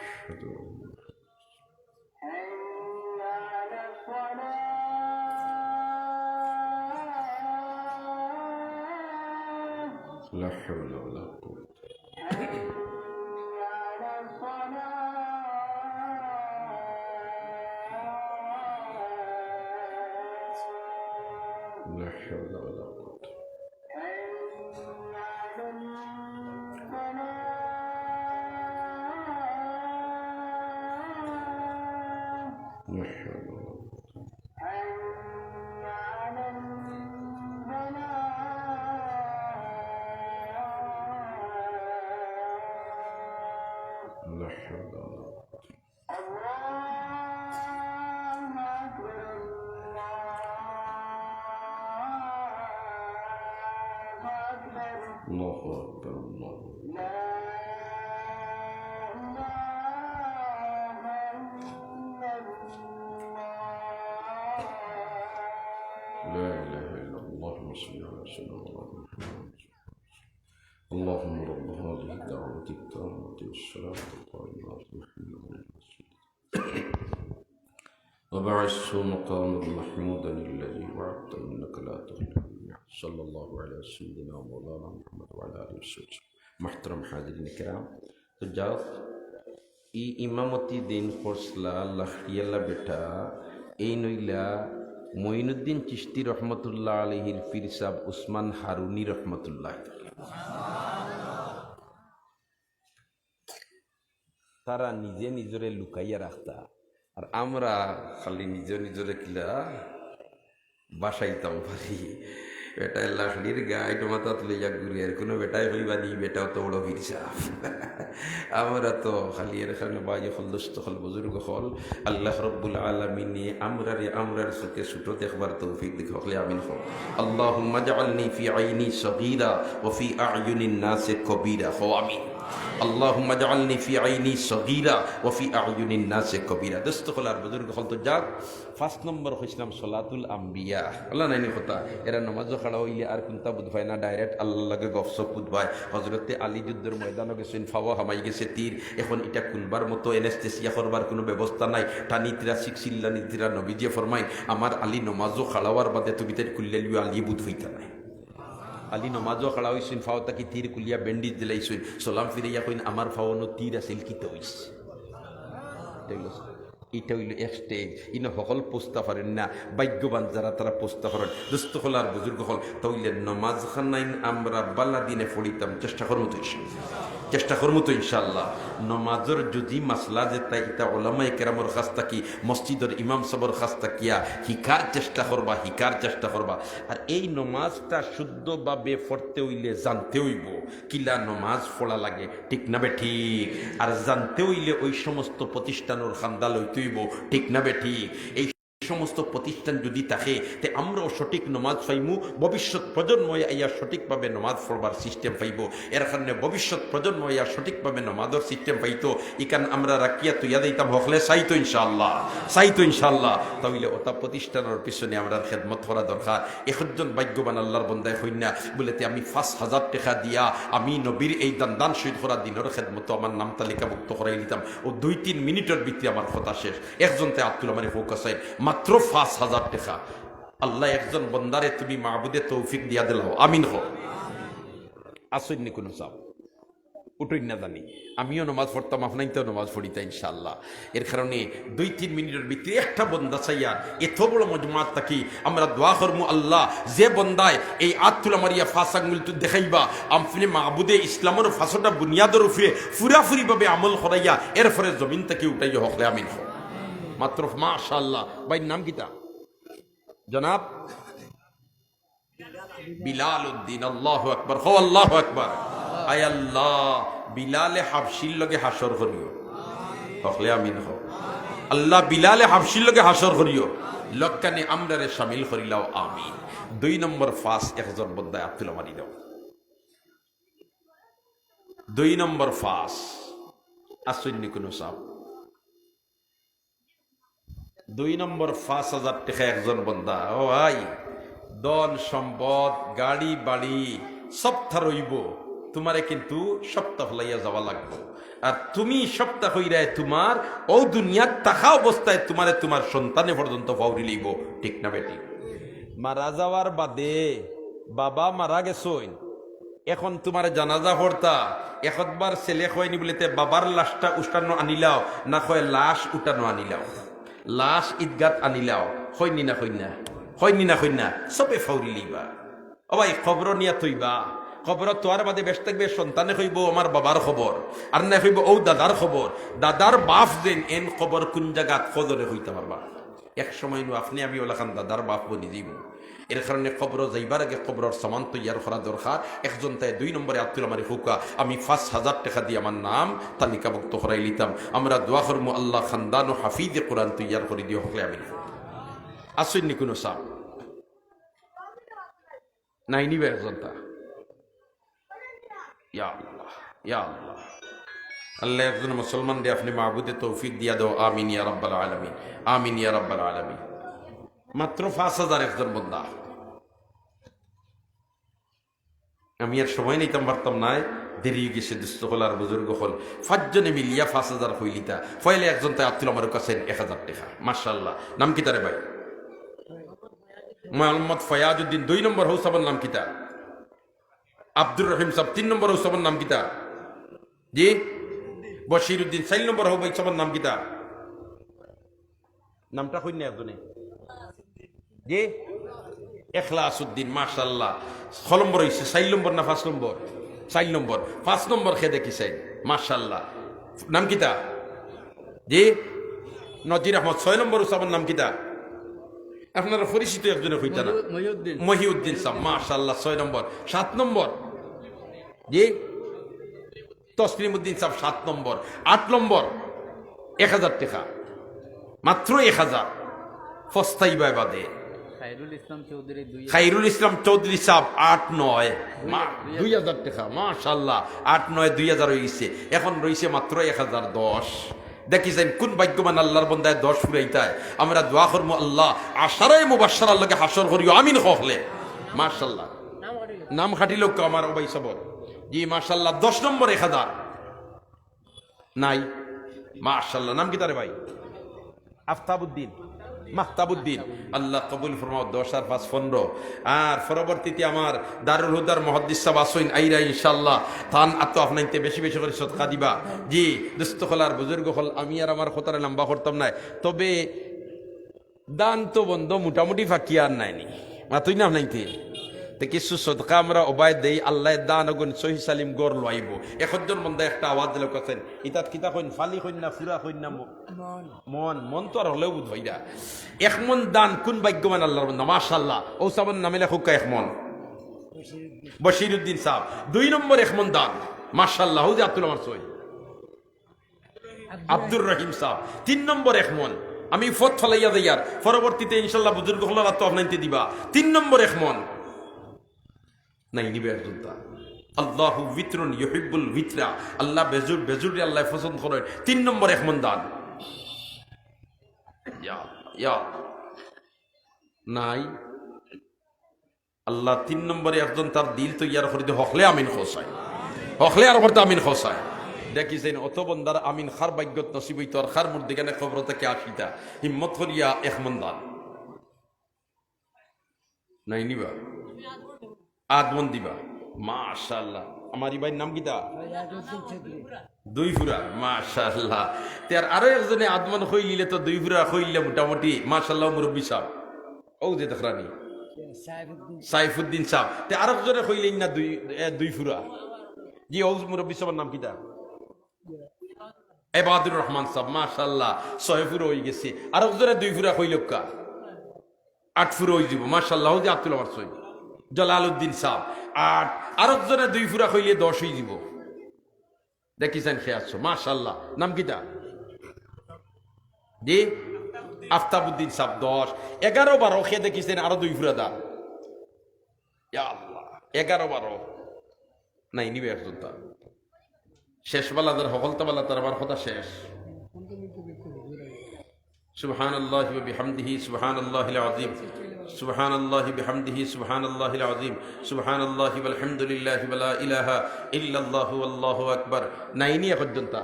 أشهد أن لا إله إلا الله. حي على الصلاة. لا حول ولا قوة. حي على الصلاة. لا حول ولا قوة. حي على الفلاح. لا حول ولا قوة. حي على الفلاح. لا حول ولا قوة. الله أكبر، الله أكبر. الله أكبر، الله أكبر. لا إله إلا الله. لا إله إلا الله. اللهم صل على سيدنا محمد. اللهم رب هذه الدعوة التامة والصلاة القائمة آت محمدا الوسيلة وابعثه مقاما محمودا الذي وعدته إنك لا تخلف الميعاد. صلى الله على سيدنا ومولانا محمد وعلى آله وصحبه. محترم حاضرين الكرام، তো যাও, ই ইমামতি দিন করছলা লাখড়িয়ালা বেটা, এইন অইলা মঈনুদ্দিন চিশতি রহমতুল্লাহ আলাইহির পীর সাব উসমান হারুনি রহমতুল্লাহ। তারা নিজে নিজরে লুকাইয়া রাখতা, আর আমরা খালি নিজে নিজরে কিলা বাসাইতাম পারি। বেটায় লাকড়ির গাইট মাথাত লইয়া ঘুরে, আর কোনো বেটায় কইবা নি, বেটা অত বড় পীর সাব। আমরা তো খালি এর কারণে ভাই অকল, দোস্ত অকল, বুজুর্গ অকল, আল্লাহ রব্বুল আলামিনে আমরারে আমরার চোখে ছোট দেখবার তৌফিক দিক, হকলে আমিন কও। আল্লাহুম্মা জাআলনি ফি আইনি সগীরা ওয়া ফি আ'য়ুনিন নাসে কবীরা, কও আমিন। আল্লাহুম্মা জাআলনি ফি আইনি সগীরা ওয়া ফি আ'য়ুনিন নাসে কবীরা। দোস্ত অকল আর বুজুর্গ অকল, তো যাক, পাঁচ নম্বর কইছিলাম সলাতুল আম্বিয়া। আল্লাহ নাইনি কথা, এরা নমাজও খাড়া অইলে আর কুনতা বুঝ পায় না, direct আল্লাহর লগে গফসপ বুঝ পায়। হজরতে আলী যুদ্ধর ময়দানো গেছইন, ফাওয়া হামাই গেছে তীর, এখন ইটা খুলবার মতো anesthesia করবার কোনো ব্যবস্থা নাই। টানি তিরা, সিক সিল্লানি তিরা, নবীজিয়ে ফরমাইন, আমার আলী নমাজও খাড়া অওয়ার বাদে তুমি তাইর খুললে লিও, আলী বুঝ পাইতা নায়। আলী নমাজও খাড়া অইছইন, ফাও থাকি তীর খুলিয়া bandage দিলাইছইন, সালাম ফিরাইয়া কইন, আমার ফাওনো তীর আছিল, কিতা অইছে? ইটা অইলো, ইটা অইলো এক stage। ইনো হকল পৌঁছতা পারইন না, ভাগ্যবান যারা তারা পৌঁছতা পারইন। দোস্ত অকল আর বুজুর্গ অকল, তা অইলে নমাজ খানাইন আমরা বালা দিনে পড়িতাম, চেষ্টা করমু তো ইনশাআল্লাহ। চেষ্টা করমু তো ইনশাআল্লাহ। নমাজর যদি মাসলা যেতা, ইতা ওলামায়ে কেরামর কাছ থাকি, মসজিদর ইমাম সাবর কাছ থাকিয়া হিকার চেষ্টা করবা, হিকার চেষ্টা করবা। আর এই নমাজটা শুদ্ধভাবে পড়তে অইলে জানতে অইবো কিলা নমাজ পড়া লাগে, ঠিক না বেঠিক? আর জানতে অইলে ওই সমস্ত প্রতিষ্ঠানর খান্দা লইতে অইবো, ঠিক না বেঠিক? এই সমস্ত প্রতিষ্ঠান যদি থাকে, তে আমরাও সঠিক নমাজ পাইমু, ভবিষ্যৎ প্রজন্ময় আইয়া সঠিকভাবে নমাজ পড়বার system পাইবো। এর কারণে ভবিষ্যৎ প্রজন্ম আইয়া সঠিকভাবে নমাজর system পাইতো, ইখান আমরা রাখিয়া তুইয়া দিতাম, হকলে চাইতো ইনশাআল্লাহ, চাইতো ইনশাআল্লাহ। তা অইলে ওতা প্রতিষ্ঠানর পিছনে আমরার খেদমত করা দরকার। একজন ভাগ্যবান আল্লাহর বন্দায় কইন না, বুলে, তে আমি পাঁচ হাজার টেকা দিয়া আমি নবীর এই দান দান শহীদ করা দিনর খেদমতো আমার নাম তালিকাভুক্ত করাই নিতাম। ও দুই তিন মিনিটর ভিতরে আমার কথা শেষ। একজন তে আব্দুল আমারে ফোকাস আইন, মাত্র পাঁচ হাজার টেকা। আল্লাহ, একজন বন্দারে তুমি মাবুদে তৌফিক দিয়া দিলাও, আমিন কও। আসইন নি কোনো সাব? উঠইন না জানি। আমিও নমাজ পড়তাম, আপনাইনতেও নমাজ পড়িতা ইনশাআল্লাহ। এর কারণে দুই তিন মিনিটর ভিতরে একটা বন্দা চাইয়া এত বড় মজমাত থাকি আমরা দোয়া করমু, আল্লাহ, যে বন্দায় এই আত তুলা মারিয়া পাঁচ আঙ্গুল তু দেখাইবা, আপনে মাবুদে ইসলামর পাঁচটা বুনিয়াদর উপরে পুরাপুরিভাবে আমল করাইয়া এরপরে জমিন থাকি উঠাইয়া, হকলে আমিন কও। মাত্র, মাশাআল্লাহ। ভাইর নাম কিতা? জনাব বিলাল উদ্দিন, আল্লাহু আকবার, কও আল্লাহু আকবার। আয় আল্লাহ, বিলালে হাবশির লগে হাশর করিও, হকলে আমিন কও। আল্লাহ, বিলালে হাবশির লগে হাশর করিও, লক্কানে আমরারে শামিল করিলাও, আমিন। দুই নম্বর পাঁচ, একজন বন্দায় আত তুলা মারি দেও। দুই নম্বর পাঁচ, আসইন নি কোনো সাব? দুই নম্বর পাঁচ হাজার টেকা একজন বন্দা। ও ভাই, ধন সম্পদ, গাড়ি বাড়ি, সবতা রইবো, তুমারে কিন্তু সবতা ফালাইয়া যাওয়া লাগবো। আর তুমি সবতা কইরায় তুমার অউ দুনিয়াত থাকা অবস্থায় তুমারে তুমার সন্তানে পর্যন্ত ফাউরি লইবো, ঠিক না বেঠিক? মারা যাওয়ার বাদে, বাবা মারা গেছইন, এখন তুমার জানাজা পড়তা, একবার ছেলে কয়নি বুলে, তে বাবার লাশটা উঠানো আনিলাও, না কয় লাশ উঠানো আনিলাও, লাশ ইদগাত আনিলাও, কয়নি না কইন না, কয়নি না কইন না, সবে ফাউরি লইবা। ও ভাই, কবরো নিয়া থইবা, কবরো থওয়ার বাদে বেশ থাকবে, সন্তানে কইবো, "আমার বাবার কবর", আর না কইবো, "অউ দাদার কবর।" দাদার বাফ যেন এন কবর কুন জাগাত, কজনে কইতা পারবা? এক সময় নু আপনে আমি অলাখান দাদার বাফ বনি যাইমু। এর কারণে কবরো যাইবার আগে কবরর সামান তৈয়ার করা দরকার। একজন তাই দুই নম্বরে আত তুলা মারি কউক্কা, আমি পাঁচ হাজার টেকা দিয়া আমার নাম তালিকাভুক্ত করাই লিতাম। আমরা দোয়া করমু, আল্লাহ খান্দান ও হাফিজে কোরআন তৈয়ার করি দিও, হকলে আমিন। আসইন নি কুনু সাব? নাই নিবা একজন তা? ইয়া আল্লাহ, ইয়া আল্লাহ। আল্লাহ, একজন মুসলমানরে আপনে মাবুদে তৌফিক দিয়া দেও। আমিন ইয়া রাব্বাল আলামিন, আমিন ইয়া রাব্বাল আলামিন। মাত্র পাঁচ হাজার একজন বন্দা। আমি আর সময় নিতাম পারতাম নায়, দেরি অই গেছে। দুস্ত অকল আর বুজুর্গ অকল, পাঁচজনে মিলিয়া পাঁচ হাজার কইলিতা। পয়লা একজন তাই আব্দুল আমার কাছে এক হাজার টেকা। মাশাআল্লাহ। নাম কিতা রে ভাই? মোহাম্মদ ফয়াজউদ্দিন। দুই নম্বর হউসাবর নাম কিতা? আব্দুর রহিম সাব। তিন নম্বর হউসাবর নাম কিতা? জি? বশিরউদ্দিন। চাইর নম্বর হউসাবর নাম কিতা? নামটা কইন না একজনে। কি? এখলাস উদ্দিন, মাশাআল্লাহ। ক নম্বর অইছে? চাইর নম্বর না পাঁচ নম্বর? চাইর নম্বর। পাঁচ নম্বর কে দেখি চাই, মাশাআল্লাহ। নাম কিতা? জি, নজির আহমদ। ছয় নম্বর উসাবার নাম কিতা? আপনারা পরিচিত একজনে কইতা না? মহিউ-, মহিউদ্দিন। মহিউদ্দিন সাব, মাশাআল্লাহ, ছয় নম্বর। সাত নম্বর? জি, তসলিম উদ্দিন সাব, সাত নম্বর। আট নম্বর, এক হাজার টেকা, মাত্র এক হাজার। ফস্তাইবায় বাদে। খাইরুল ইসলাম চৌধুরী দুই। খাইরুল ইসলাম চৌধুরী সাব, আট নয়। দুই, মা-, দুই হাজার। দুই হাজার টেকা, মাশাআল্লাহ, আট নয় দুই হাজার অইগেছে। এখন রইছে মাত্র এক হাজার দশ। দেখি চাইন কুন ভাগ্যবান আল্লার বন্দায় দশ ফুরাইতায়। আমরা দোয়া করমু, আল্লাহ আশারায়ে মুবাশশারার লগে হাশর করিও, আমিন কও হকলে। মাশাআল্লাহ। নাম খাটিল কেউ আমার, ও ভাই সবর। জি, মাশাআল্লাহ, দশ নম্বর এক হাজার। নাই। মাশাআল্লাহ, নাম কিতা রে ভাই? আফতাবউদ্দিন, মাহতাবউদ্দিন। আল্লাহ কবুল ফরমাও, দশ আর পাঁচ পনেরো। আর পরবর্তীতে আমার দারুল হুদার মুহাদ্দিস সাব আছইন, আইরা ইনশাআল্লাহ। তান আতো আপনাইনতে বেশি বেশি করি সদকা দিবা। জি, দোস্ত অকল আর বুজুর্গ অকল, আমি আর আমার কথারে লম্বা করতাম নায়। তবে দান তো বন্ধ মোটামুটি ফাকিয়া আর নায়নি। মাতইন না আপনাইনতে? তে কিছু সদকা আমরা অবায় দেই, আল্লায় দান অগুন সহি সালিম ঘর লইবো। একজন বন্দা একটা আওয়াজ দিলে কইন, ইতাত কিতা কইন, ফালি কইন না, ফুরা কইন না, ম-, মন। মন, মন তো আর হকলেউ বুঝ ভাইরা। এক মন দান কুন ভাগ্যবান আল্লার বন্দা, মাশাআল্লাহ। ও সাবর নামে লেখউক্কা এক মন। বশিরউদ্দিন সাব, দুই নম্বর এক মন দান, মাশাআল্লাহ। হউ যে আব্দুল আমার সই। আব্দুর রহিম সাব, তিন নম্বর এক মন। আমি ফত ফালাইয়া যাইয়ার, পরবর্তীতে ইনশাআল্লাহ বুজুর্গ অকলর আতো আপনাইনতে দিবা। তিন নম্বর এক মন। নাই নিবা একজন তা। আল্লাহু বিতরুন ইউহিব্বুল বিতরা। আল্লাহ বেজুড়, বেজুড়রে আল্লায় পছন্দ করইন। তিন নম্বর এক মন দান। ইয়া আল্লাহ, ইয়া আল্লাহ। নাই। আল্লাহ তিন নম্বরে একজন তার দিল তৈয়ার করি দে, হকলে আমিন কও চাই। হকলে আর করতে আমিন কও চাই। দেখি চাইন অত বন্দার আমিন কার ভাগ্যত নসিব অইতো আর কার মুর্দেগানে কবর থাকি আসিতা। হিম্মত করিয়া এক মন দান। নাই নিবা? আধ মন দিবা। মাশাআল্লাহ। আমার ই ভাইর নাম কিতা? দুই ফুরা। মাশাআল্লাহ। তে আর আরো একজনে আধ মন কইলিলে তো দুই ফুরা কইলে মোটামুটি। মাশাআল্লাহ, মুরব্বি সাব। ও যে দেখরানি। সাইফুদ্দিন। সাইফুদ্দিন সাব। তে আরো একজনে কইলেন না দুই, এ, দুই ফুরা। জি, ও মুরব্বি সাবর নাম কিতা? এবাদুর রহমান সাব। মাশাআল্লাহ, ছয় ফুরা অইগেছে। আরো একজনে দুই ফুরা কইলউক্কা। আট ফুরা অইযিবো, মাশাআল্লাহ, অউ যে আব্দুল আমার সই। জালালউদ্দিন সাব, আট। আরকজনে দুই ফুরা কইলে দশ অইযিবো। দেখি চাইন কে আছো, মাশাআল্লাহ। নাম কিতা? জি? আফতাবউদ্দিন সাব, দশ। এগারো বারো কে দেখি চাইন আরো দুই ফুরা দা। ইয়া আল্লাহ, এগারো বারো। নাই নিবা একজন তা। শেষ বালা যার, হকলতা বালা তার, আমার কথা শেষ। سبحان الله وبحمده، سبحان الله العظيم، سبحان الله وبحمده، سبحان الله العظيم، سبحان الله والحمد لله ولا إله إلا الله والله أكبر। নাইনি এ পর্যন্ত।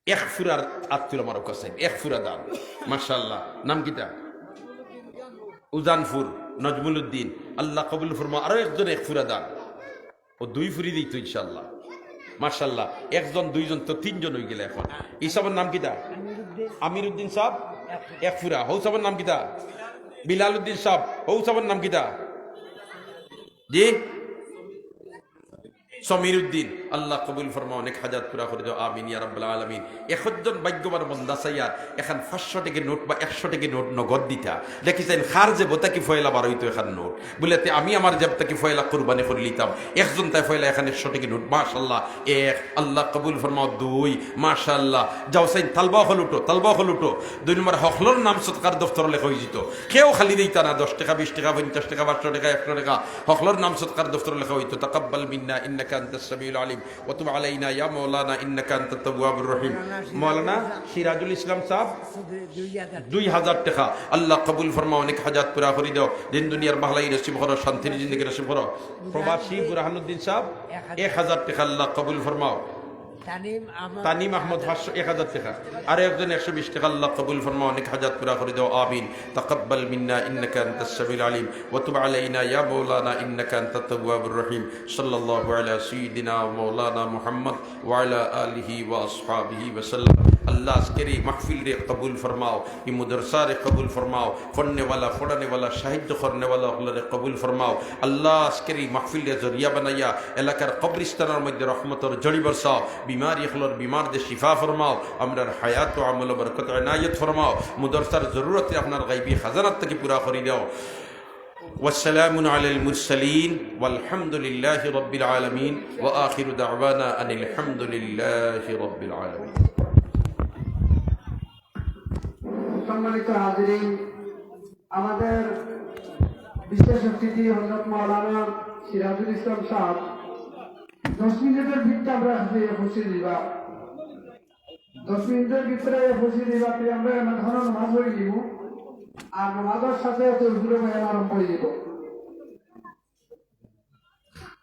এক ফুরার আত তুলা মারো কাছে, এক ফুরা দান। মাশাআল্লাহ। নাম কিতা? উজানপুর, নজমুল উদ্দিন। আল্লাহ কবুল ফরমা। আরো একজন এক ফুরা দান। ও দুই ফুরি দিত ইনশাআল্লাহ। মাশাআল্লাহ। একজন, দুইজন তো তিনজন অইগেলে এখন। ই সাবর নাম কিতা? আমির উদ্দিন। আমির উদ্দিন সাব, এক ফুরা। হউ সাবর নাম কিতা? বিলাল উদ্দিন সাব। হউ সাবর নাম কিতা? জি? সমীর উদ্দিন, আল্লাহ কবুল ফরমা, অনেক হাজাত পুরা করি দেও, আমিন ইয়া রাব্বাল আলামিন। একজন ভাগ্যবান বন্দা চাইয়ার, এখান পাঁচশো টেকা নোট বা একশো টেকা নোট নগদ দিতা। দেখি চাইন, কার জেব থাকি পয়লা বার অইতো এখান নোট। বুলে, তে আমি আমার জেব থাকি পয়লা কুরবানি করি লিতাম। একজন তাই পয়লা এখান একশো টেকা নোট, মাশাআল্লাহ, এক, আল্লাহ কবুল ফরমাও, দুই, মাশাআল্লাহ। যাও চাইন, তালবা অকল উঠো, তালবা অকল উঠো। দুই নম্বর, হকলর নাম সদকার দফতর লেখা অইযিতো। কেউ খালি দিতা না, দশ টেকা, বিশ টেকা, পঞ্চাশ টেকা, পাঁচশো টেকা, একশো টেকা। হকলর নাম সদকার দফতর লেখা অইতো। تقبل منا إنك أنت السميع العليم وتب علينا يا مولانا إنك أنت التواب الرحيم। মাওলানা সিরাজুল ইসলাম সাব, দুই হাজার। দুই হাজার টেকা। আল্লাহ কবুল ফরমাও, অনেক হাজাত পুরা করি দেও। দিন দুনিয়ার ভালাই নসিব করো, শান্তির জিন্দেগি নসিব করো। প্রবাসী বুরহানুদ্দিন সাব, এক হাজার। এক হাজার টেকা। আল্লাহ কবুল ফরমাও। তানিম আহমদ। তানিম আহমদ, পাঁচশো, এক হাজার টেকা। আর একজন একশো বিশ টেকা। আল্লাহ কবুল ফরমাও, অনেক হাজাত পুরা করি দেও। আমিন। تقبل منا إنك أنت السميع العليم وتب علينا يا مولانا إنك أنت التواب الرحيم। صلى الله على سيدنا ومولانا محمد وعلى آله وأصحابه وسلم। আল্লাহ আজকের এই মাহফিলরে কবুল ফরমাও, এই মাদ্রাসারে কবুল ফরমাও, পড়নেওয়ালা, পড়ানেওয়ালা, সাহায্য করনেওয়ালা অকলরে কবুল ফরমাও। আল্লাহ আজকের এই মাহফিলরে জরিয়া বানাইয়া এলাকার কবরস্থানর মধ্যে রহমতর ঝড়ি বরসাও, বিমারি অকলর বিমাররে শিফা ফরমাও, আমরার হায়াত ও আমলো বরকত এনায়েত ফরমাও, মাদ্রাসার জরুরতরে আপনার গাইবি খাজানার থাকি পুরা করি দেও। والسلام على المرسلين والحمد لله رب العالمين وآخر دعوانا أن الحمد لله رب العالمين. সম্মানিত হাজিরিন, আমাদের বিশেষ অতিথি হযরত মাওলানা সিরাজুল ইসলাম সাহেব দশ মিনিটের ভিতরে আমরা হাজির উপস্থিত দিবা। দশ মিনিটের ভিতরে উপস্থিত দিবা, তুই আমরা এমন ধরনের নামাজ পড়ি দিব, আর নামাজের সাথে তুই পুরো বয়ান আরম্ভ হয়ে দিব।